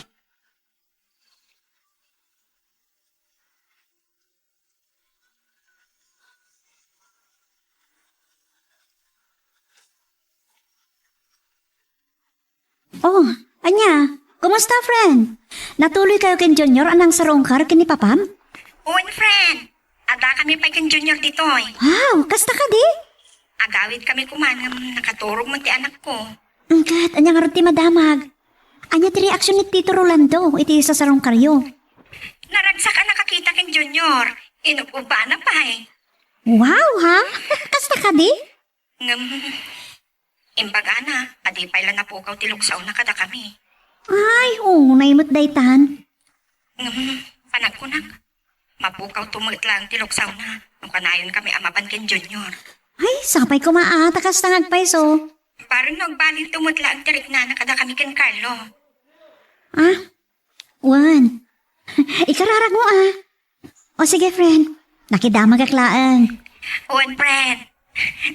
Oh, ania? Kumusta, friend? Natuloy kayo ken Junior a nangsarungkar ken ni Papam? Wen, friend. Adda kami pay ken Junior ditoy. Wow, kasta kadi? Agawid kami koman ngem nakaturog met ti anakko. Mm, ket ania ngarud ti madamag? Ania ti reaksyon ni Tito Rolando iti sasarungkaryo? Naragsak a nakakita ken Junior. Inub-ubbana pay. Wow, ha? Kasta kadi? Ngem, imbagana a di pay la napukaw ti luksawna kadakami. Ay, unay met daytan. Ngem, panagkunak, mapukawto met laeng ti luksawna no kanayonkami a mapan ken Junior. Ay, sapay koma a ta kasta nga agpayso. Bareng no agbalinto met laeng ti riknana kadakami ken Carlo. Ah? Wen. Ikararagmo, ah. O sige, friend. Nakidamagak laeng. Wen, friend.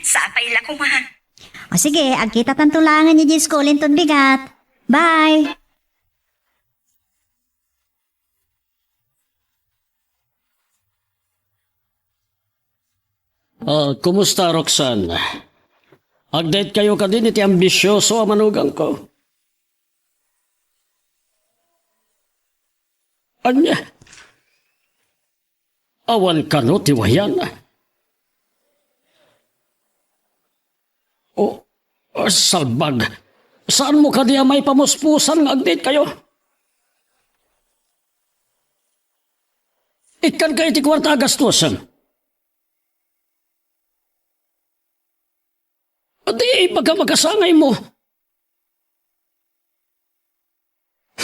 Sapay la koma. O sige, agkitatanto laengen idiay school inton bigat. Bye! Ah, kumusta, Roxanne? Agdaytkayo kadin iti ambisioso a manugangko? Ania? Awan kano ti wayan? O, o, salbag. Saanmo kadi a maipamuspusan nga agdaytkayo? Ikkanka iti kuarta a gastusen. Di ibagam a kasangaymo.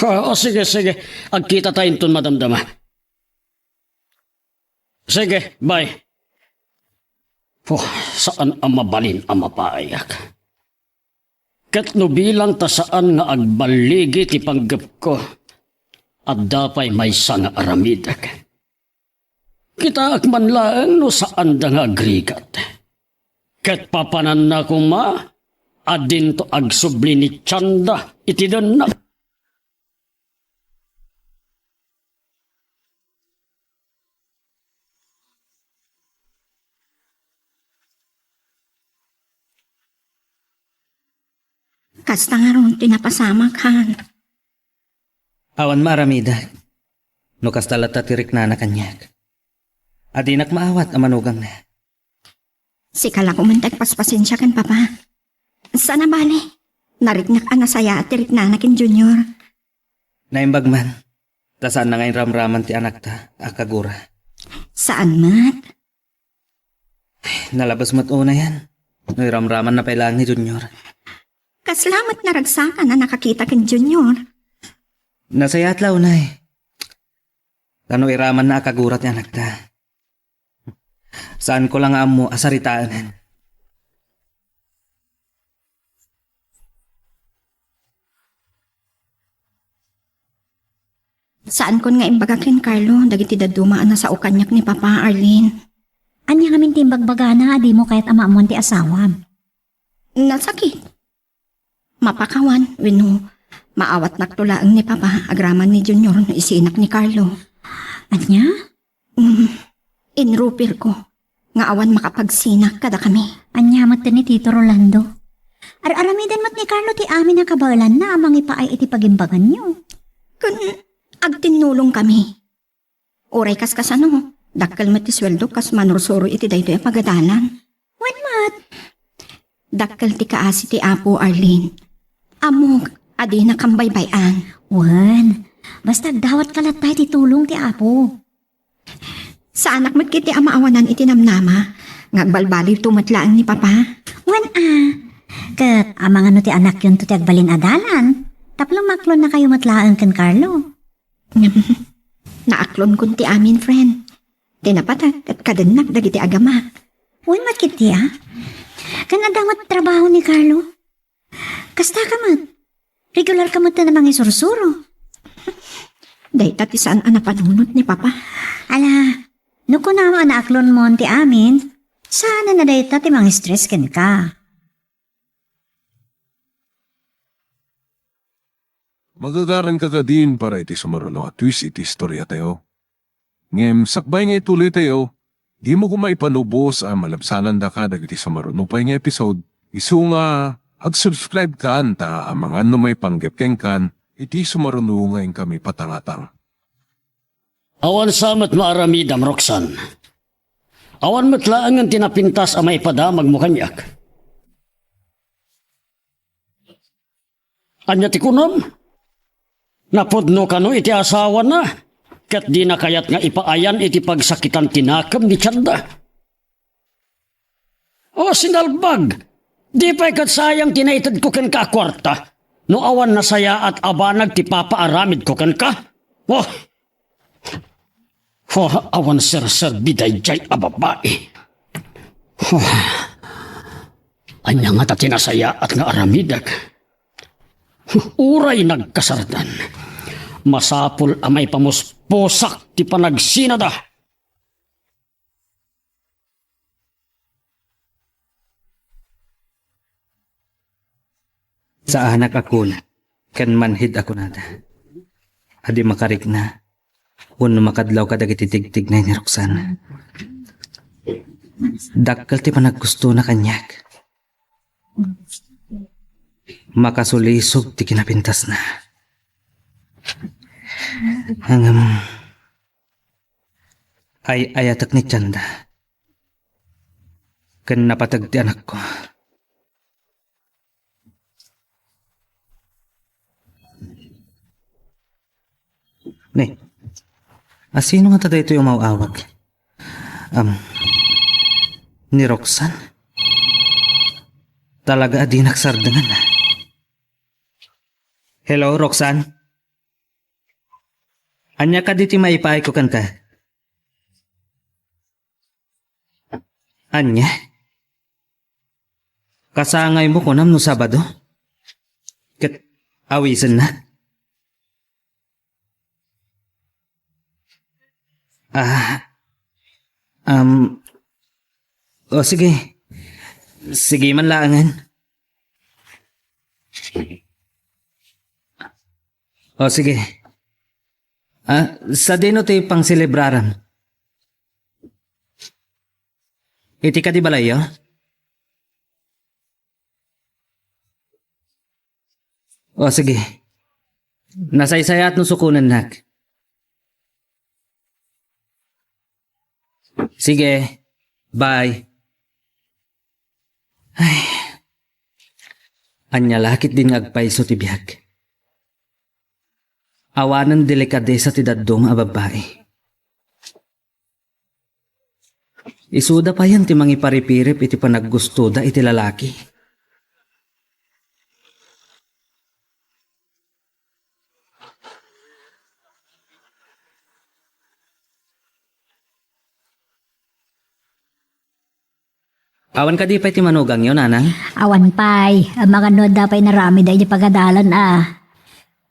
Ah, o, sige, sige. Agkita tayo inton madamdama. Sige, bye. Oh, saan a mabalin a mapayak. Ket no bilang ta saan nga agballigi ti panggepko, adda pay maysa nga aramidek. Kitaek man laeng no saanda nga agrigat. Ket papananna koma a dinto agsubli ni Chanda iti denna. Kasta ngarud ti napasamak, Han. Awan maaramidek. No kasta latta ti riknana kaniak, adinak maawat a manugangna. Sika la koma ti agpaspasensia ken Papa. Saan a bale, nariknak a nasayaat ti riknana ken Junior. Naimbag man, ta saanna nga iramraman ti anakta a kagura. Saan met? Nalabes met unayen. No iramramanna pay laeng ni Junior. Kasla met naragsakan a nakakita ken Junior. Nasayaat la unay. Ta no iramanna a kagura ti anakta, saanko la nga ammo a saritaenen. Saankon nga imbaga ken Carlo dagiti dadduma a nasao kaniak ni Papa, Arlene. Ania ngamin ti imbagbagana a dimo kayat a maammuan ti asawam? Nasakit. Mapakawan wenno maawatnakto laeng ni Papa agraman ni Junior no isinak ni Carlo. Ania? Mm, inrupirko nga awan makapagsina kadakami. Ania met ni Tito Rolando? Ar-aramiden met ni Carlo ti amin a kabaelanna a mangipaay iti pagimbaganyo. Ken agtinnulongkami. Uray kas kasano, dakkel met ti sueldo kas manursuro iti daytoy a pagadalan. Wen met. Dakkel ti kaasi ti Apo, Arlene. Ammok a dinakam baybay-an. Wen, basta agdawatka latta iti tulong ti Apo. Saanak met ketdi a maawanan iti namnama nga agbalbaliwto met laeng ni Papa. Wen a, ket amangan no ti anakyonto ti agbalin a dalan, tapno maaklonnakayo met laeng ken Carlo. Naaklonkon ti amin, friend. Ti napateg ket kadennak dagiti agamak. Wen met ketdi a? Ken adda met trabaho ni Carlo? Kasta ka met. Regular ka met a mangisursuro. Dayta ti saan a napanunot ni Papa. Ala, no kunam a naaklonmon ti amin, saan a dayta ti mangistress kenka. Magagaranka kadin para iti sumaruno a twist iti istoriatayo. Ngem sakbay nga ituloytayo, dimo koma ipanubos a malabsanandaka dagiti sumaruno pay nga episode, isu nga ag-subscribe kan ta amangan no maipanggep kenkan iti sumaruno nga inkami patangatang. Awan sa met maaramidam, Roxanne. Awan met laengen ti napintas a maipadamagmo kaniak. Ania ti kunam? Napudno kano iti asawana, ket dina kayat nga ipaayan iti pagsakitan ti nakem ni tianda. O, sinalbag! Di pay ket sayang ti naitedko kenka a kuarta, no awan nasayaat a banag ti papaaramidko kenka? O, O, awan serserbi daydiay a babai. O, ania ngata ti nasayaat nga aramidek? Uray nagkasartan, masapul a maipamuspusak ti panagsinada. Saanak a kuna ken manhid a kunada a di makarikna wenno makadlaw kadagiti tigtignay ni Roxanne. Dakkel ti panagkustona kaniak. Makasulisog ti kinapintasna. Ngem, ay-ayatek ni tianda ken napateg ti anakko. Ne, asino ngata daytoy umaw-awag? Am, ni Roxanne? Talaga a dinak sardengan. Hello, Roxanne? Ania kadi ti maipaayko kenka? Ania? Kasangaymo kunam no Sabado? Ket awisenna? Ah, um, o sige. Sige man laengen. O sige. Ah, sadino ti pangselebrarem? Iti kadi balayyo? O, sige. Nasaysayaat no sukonennak. Sige. Bye. Ay. Ania la ketdin nga agpayso ti biag. Awanen delikadesa ti dadduma a babbai. Isuda payen ti mangiparipirip iti panaggustoda iti lalaki. Awan kadi pay ti manugangyo, Nanang? Awan pay. Amangan no adda pay inaramid daydi pagadalan a.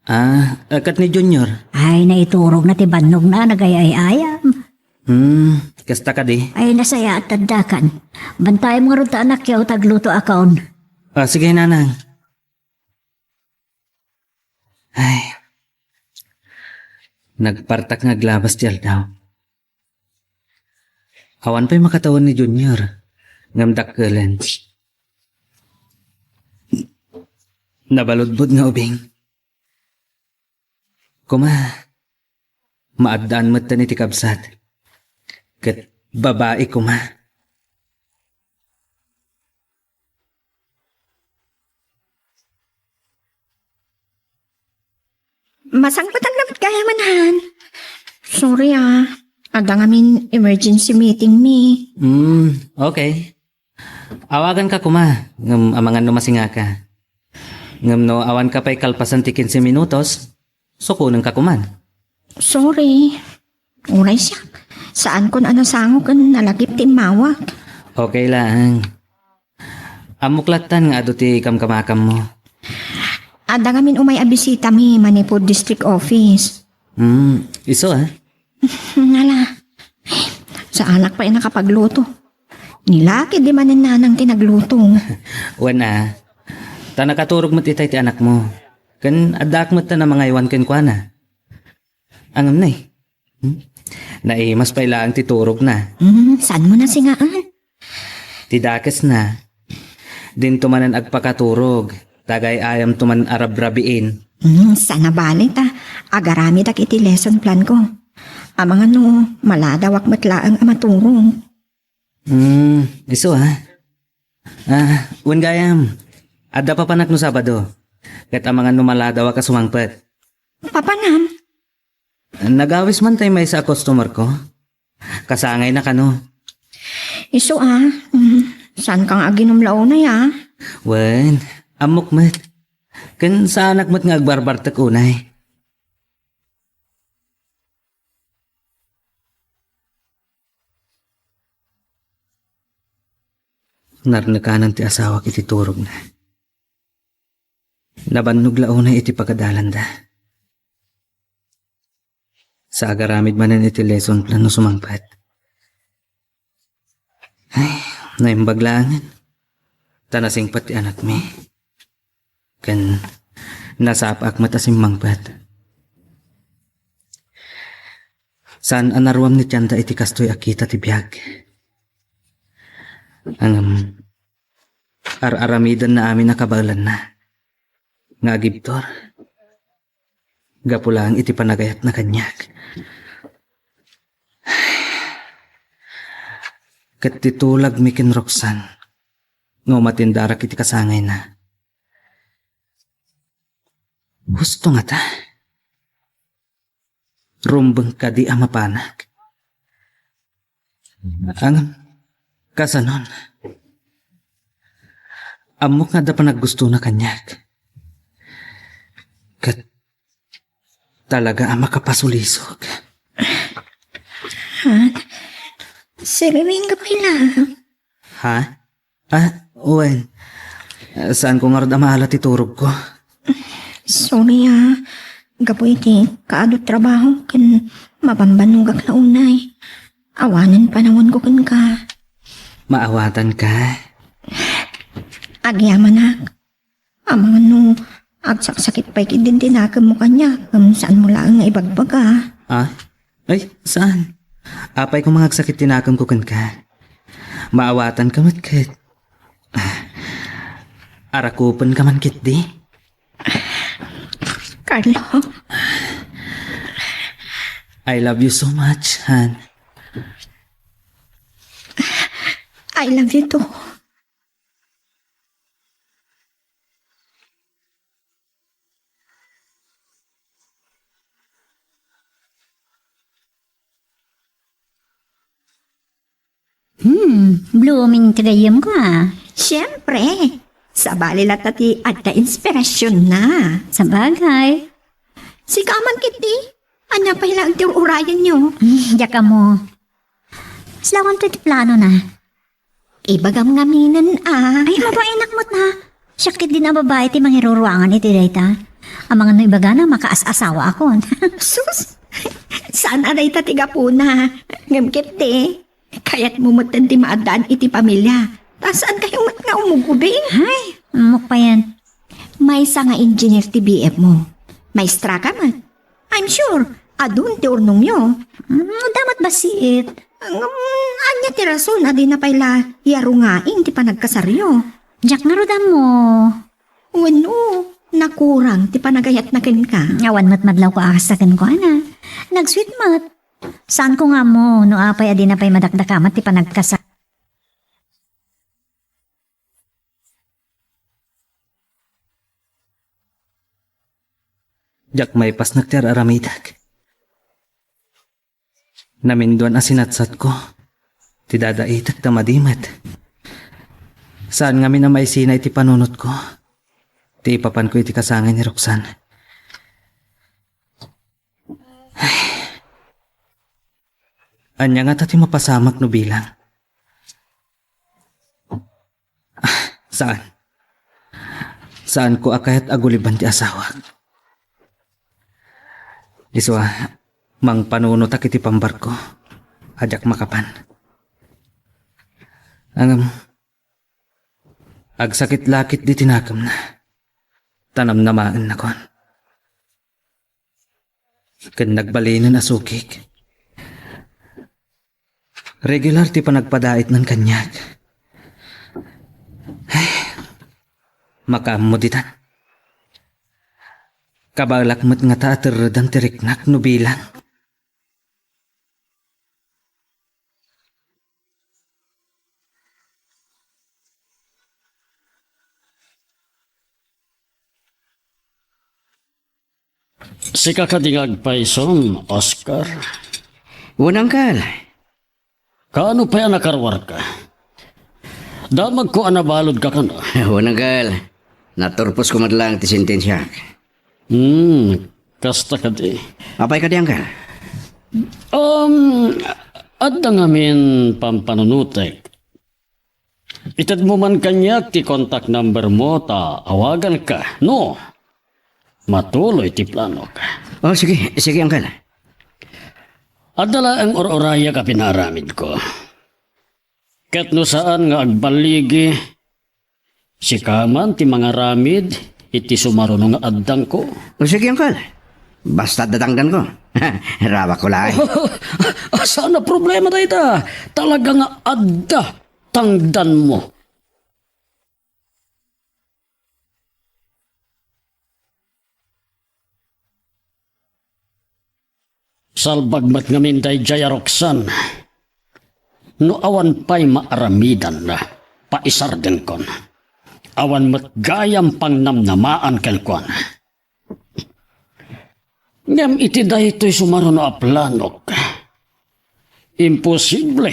Ah, eh, ket ni Junior? Ay, naiturogna ti bannogna, nagay-ay-ayam. Hmm, kasta kadi? Ay, nasayaat ta addakan. Bantayam ngarud ta anakyo, ta aglutoakon. Ah, sige, Nanang. Ay. Nagpartak nga aglabas ti aldaw. Awan pay makatawen ni Junior, ngem dakkelen. Nabaludbod nga ubing. Kuma, maaddaan metten iti kabsat. Ket babai kuma. Masangpet laeng met gayam, Han. Sorry, ah. Adda ngamin emergency meeting mi. Hmm, okay. Awaganka kuma, ngem amangan no masingaka. Ngem no awanka pay kalpasan ti kinse minutos, sukonenka koman. Sorry. Uray siak. Saankon a nasango ken nalagip ti immawak. Okay laeng. Ammok lattan nga adu ti kamkamakammo. Adda ngamin umay a bisitami manipud district office. Hmm, isu a? Ngala. Saanak pay nakapagluto. Ni laki di manen nanang ti nagluto. Wen a. Ta nakaturog met itay ti anakmo. Ken addaak met ta namangaywan kenkuana. Angem nay. Hmm? Naimas pay laeng ti turogna. Hmm, saan mo nasingaan? Ti dakesna. Dinto manen agpakaturog. Tagay-ayamto man arabrabiin. Hmm, sana bale ta. Agaramidak iti lesson plan ko. Amangan no, maladawak met laeng a maturog. Hmm, isu a. Ah, wen gayam. Adda papanak no Sabado. Ket amangan no maladawak a sumangpet. Papanam? Nagawis man tay maysa a customer ko. Kasangayna kano. Isu a. Mm, saan ka nga aginum la unay a? Wen, ammok met. Ken saanak met nga agbarbartek unay. Narnekanan ti asawak iti turogna. Nabannog la unay iti pagadalanda. Sa agaramid manen iti lesson plan no sumangpet. Ay, naimbag laengen. Ta nasingpet ti anakmi. Ken nasapaak met a simmangpet. Saan a naruam ni Tianda iti kastoy a kita ti biag. Ngem, ar-aramidenna amin a kabaelanna nga agibtur. Gapu laeng iti panagayatna kaniak. Ket ti tulagmi ken Roxanne nga umatendarak iti kasangayna. Husto ngata. Rumbeng kadi a mapanak. Ang kasanon. Ammok nga adda panaggustona kaniak. Ket talaga a makapasulisog. Han, siriring ka pay lang. Ha? Ah, wen. Saanko ngarud a maala ti turogko. Sorry a. Gapu iti kaadu trabaho ken mabambanogak la unay. Awanen panawanko kenka. Maawatanka. Agyamanak. Amangan no agsaksakit pay ketdin ti nakemmo kaniak, ngem saanmo laeng nga ibagbaga. Ah? Ay, saan? Apay koma nga agsakit ti nakemko kenka. Maawatanka met ket. Ah, arakupenka man ketdi? Carlo. I love you so much, Han. I love you too. Hmm, blooming ti gayyemko, ah. Siyempre. Sabali latta ti adda inspirasyon na. Sabagay. Sika man, Kitty. Ania pay laeng ti ur-urayenyo? Hmm, diak ammo. Saan ti plano na? Ibagam ngaminen, ah. Ay, mabainak met na. Siak ketdin a babai ti mangiruruangan iti dayta. Amangan no ibagana, makaas-asawaakon. Sus! Saan a dayta ti gapuna. Ngem ketdi, kayatmo metten ti maaddaan iti pamilia. Ta saan kayo met nga umugubing? Ay, ammok payen. Maysa nga engineer ti B F mo. Maestra ka met. I'm sure, adun ti urnongyo. Mm, damat basiit. Ngem, ania ti rason a dina pay la yarungaing ti panagkasaryo? Diak ngarud ammo. Wenno, nakurang ti panagayatna kenka? Awan met madlawko a kasta kenkuana. Nag-sweet met. Saanko nga ammo no apay a dina pay madakdakamat ti panagkasar- Diak maipasnek ti ar-aramidek. Naminduan a sinatsatko ti dadaitek ta madi met. Saan ngamin a maisina iti panunotko ti ipapanko iti kasangay ni Roxanne. Ay. Ania ngata ti mapasamak no bilang? Ah, saan? Saanko a kayat a guliban ti asawak. Isu a, mangpanunotak iti pambarko a diak makapan. Ngem, agsakit la ketdi ti nakemna. Ta namnamaennakon. Ken nagbalinen a sukik. Regular ti panagpadaitnan kaniak. Ay, makaammo ditan. Kabaelak met ngata a terredan ti riknak no bilang. Sika kadi nga agpayson, Oscar? Wen, Uncle. Kaano pay a nakaruarka? Damagko a nabaludka kano. Wen, Uncle. Naturposko met laeng ti sentensiak. Hmm, kasta kadi. Apay kadi, Uncle? Um, adda ngamin pampanunotek. Itedmo man kaniak ti contact number mo ta awaganka no matuloy ti planok. Oh, sige, sige, Uncle. Adda laeng ur-urayak a pinaaramidko. Ket no saan nga agballigi, sika man ti mangaramid iti sumaruno nga addangko. O sige, Uncle. Basta adda tangdanko. Rawakko laeng. Saan a problema dayta. Talaga nga adda tangdanmo. Salbag met ngamin daydiay a Roxanne. No awan pay maaramidanna, paisardenkon. Awan met gayam pangnamnamaan kenkuana. Ngem iti daytoy sumaruno a planok, imposible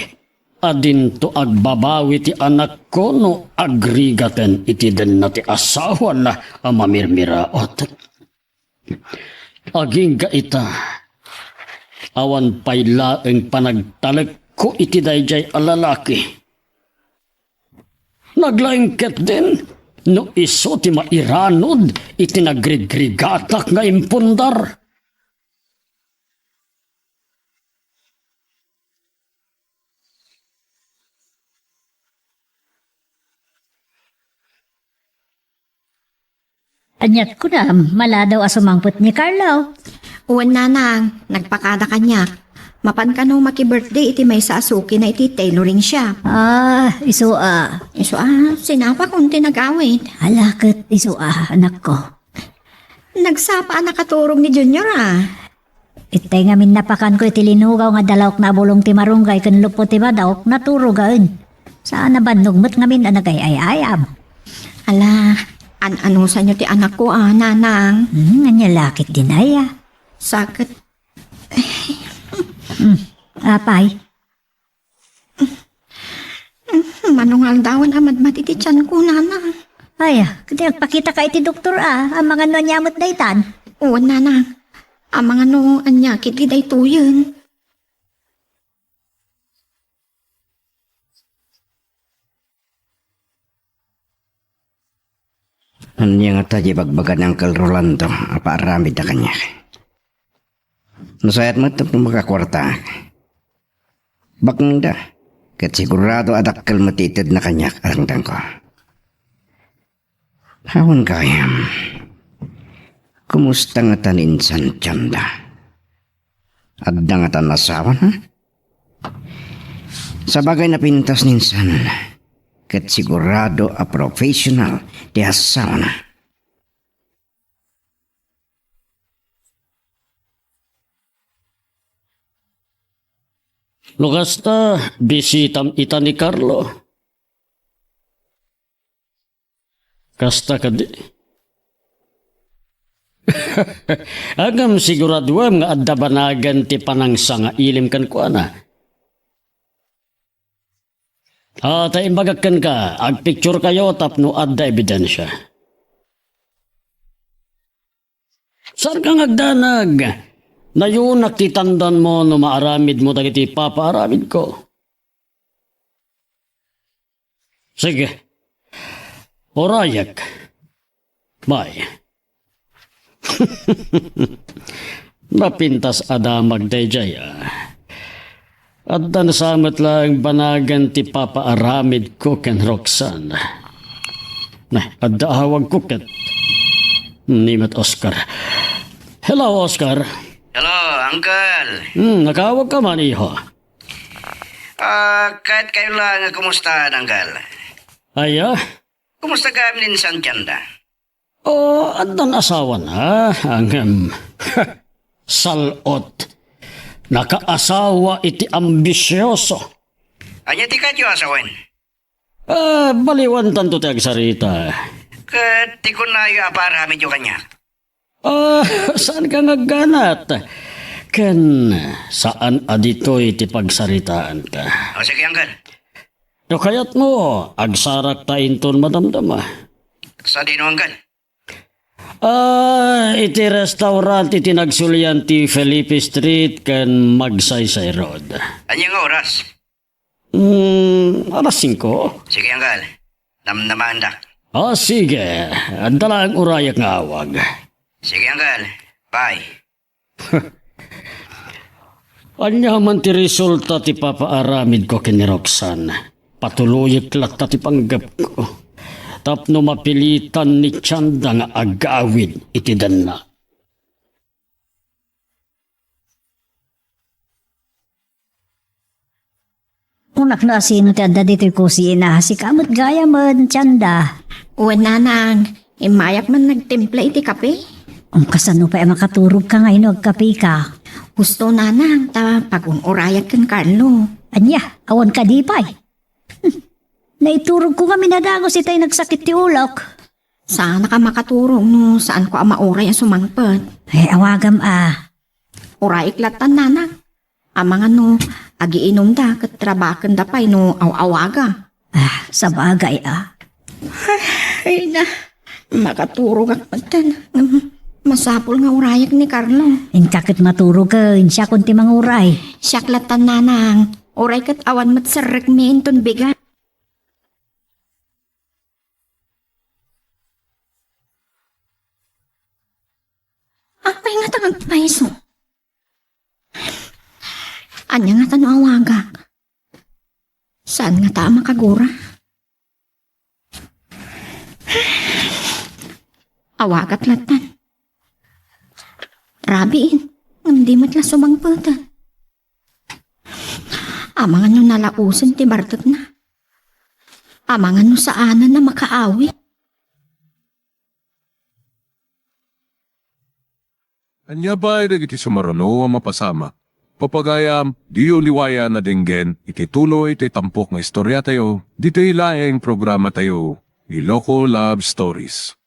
a dinto agbabawi ti anakko no agrigaten iti denna ti asawana a mamirmiraot. Agingga ita, awan pay laeng panagtalekko iti daydiay a lalaki. Naglaing ketdin no isu ti mairanod iti nagrigrigatak nga impundar. Aniat kunam, maladaw a sumangpet ni Carlo. Wen, nanang, nagpakada kaniak. Mapan kano maki-birthday iti maysa a sukina iti tailoring shop. Ah, isu a. Isu a, sinapakon ti nagawid. Ala ket isu a, anakko. Nagsapa a nakaturog ni Junior, a. Itay ngamin napakanko iti linugaw nga dalawk na bulong ti marunggay ken luppo ti badaok, naturogen. Saan a bannog met ngamin a nagay-ay-ayab. Ala, an-anusanyo ti anakko, a, nanang? Hmm, ania la ket din aya? Saket. Hmm, apay? Mano nga aldawen a madmati ti tianko, nanang. Ay, a, ket agpakitaka iti doktor, a, amangan no ania met daytan. Wen, nanang. Amangan no ania ketdi daytoyen. Ania ngata ti ibagbaga ni Uncle Rolando a paaramidda kaniak? Nasayaat met tapno makakuartaak. Baknangda, ket sigurado a dakkel met ti itedna kaniak a dangdangko. Awan gayam. Kumusta ngata ni insan ti tianda? Adda ngata asawana? Sabagay, napintas ni insan, ket sigurado a professional ti asawana. No kasta, bisitam ita ni Carlo. Kasta kadi. Ngem siguraduem nga adda banagen ti panangsangailim kenkuana. A, ta imbagak kenka, agpicturekayo tapno adda ebidensia. Saanka nga agdanag. Nayunak ti tandanmo no maaramidmo dagiti ipapaaramidko. Sige. Urayek. Bye. Napintas a damag daydiay, a. Adda sa met laeng banagen ti ipapaaramidko ken Roxanne. Na, adda awagko ket ni met Oscar. Hello, Oscar. Hello, Uncle. Hmm, nakaawagka man, iho. A, kayatkayo la nga kumusta, Uncle? Aya? Kumusta kami ni insan ti tianda? O, addan asawana, ngem, sal-ot. Nakaasawa iti ambisioso. Ania ti kayatyo a sawen? A, baliwantanto ti agsarita. Ket ti kunayo a paaramidyo kaniak? A, saanka nga agganat. Ken saan a ditoy ti pagsaritaanka. O, sige, Uncle. No kayatmo, agsarakta inton madamdama. Sadino, Uncle? A, iti restaurant iti nagsulian ti Felipe Street ken Magsaysay Road. Ania nga oras? Hmm, alas singko. Sige, Uncle. Namnamaandak. A, sige. Adda laeng urayek nga awag. Sige, Uncle. Bye. Ania man ti resulta ti ipapaaramidko ken ni Roxanne, patuloyek latta ti panggepko tapno mapilitan ni Chanda nga agawid iti denna. Kunak no asino ti adda ditoy kusina, sika met gayamen, Chanda. Wen, nanang, immayak man nagtimpla iti kape. Um, kasano pay a makaturogka nga inno agkapeka? Husto, nanang, ta pagun-urayak ken Carlo. Ania, awan kadi pay? Hmm. Naiturogko ngamin a dagus itay nagsakit ti ulok. Saanka makaturog no saanko a mauray a sumangpet. Ay, awagam a. Urayek lattan, nanang. Amangan no agiinumda ket rabakenda pay no aw-awaga. A, sabagay a. Ay na, makaturogak metten. Ngem masapul nga urayek ni Carlo. Inka ket maturogen, siakon ti manguray. Siak lattan, nanang. Uray ket awan met serrekmi inton bigat. Apay ngata nga agpayso? Ania ngata no awagak? Saan ngata a makagura? Awagak lattan. Rabiin, ngem di met la sumangpeten. Amangan no nalaosen ti bartekna. Amangan no saanen a makaawit. Ania pay dagiti sumaruno a mapasamak? Papagayam, diyo liwayan a denggen iti tuloy ti tampok nga istoriatayo, ditoy laeng programatayo, Iloko Love Stories.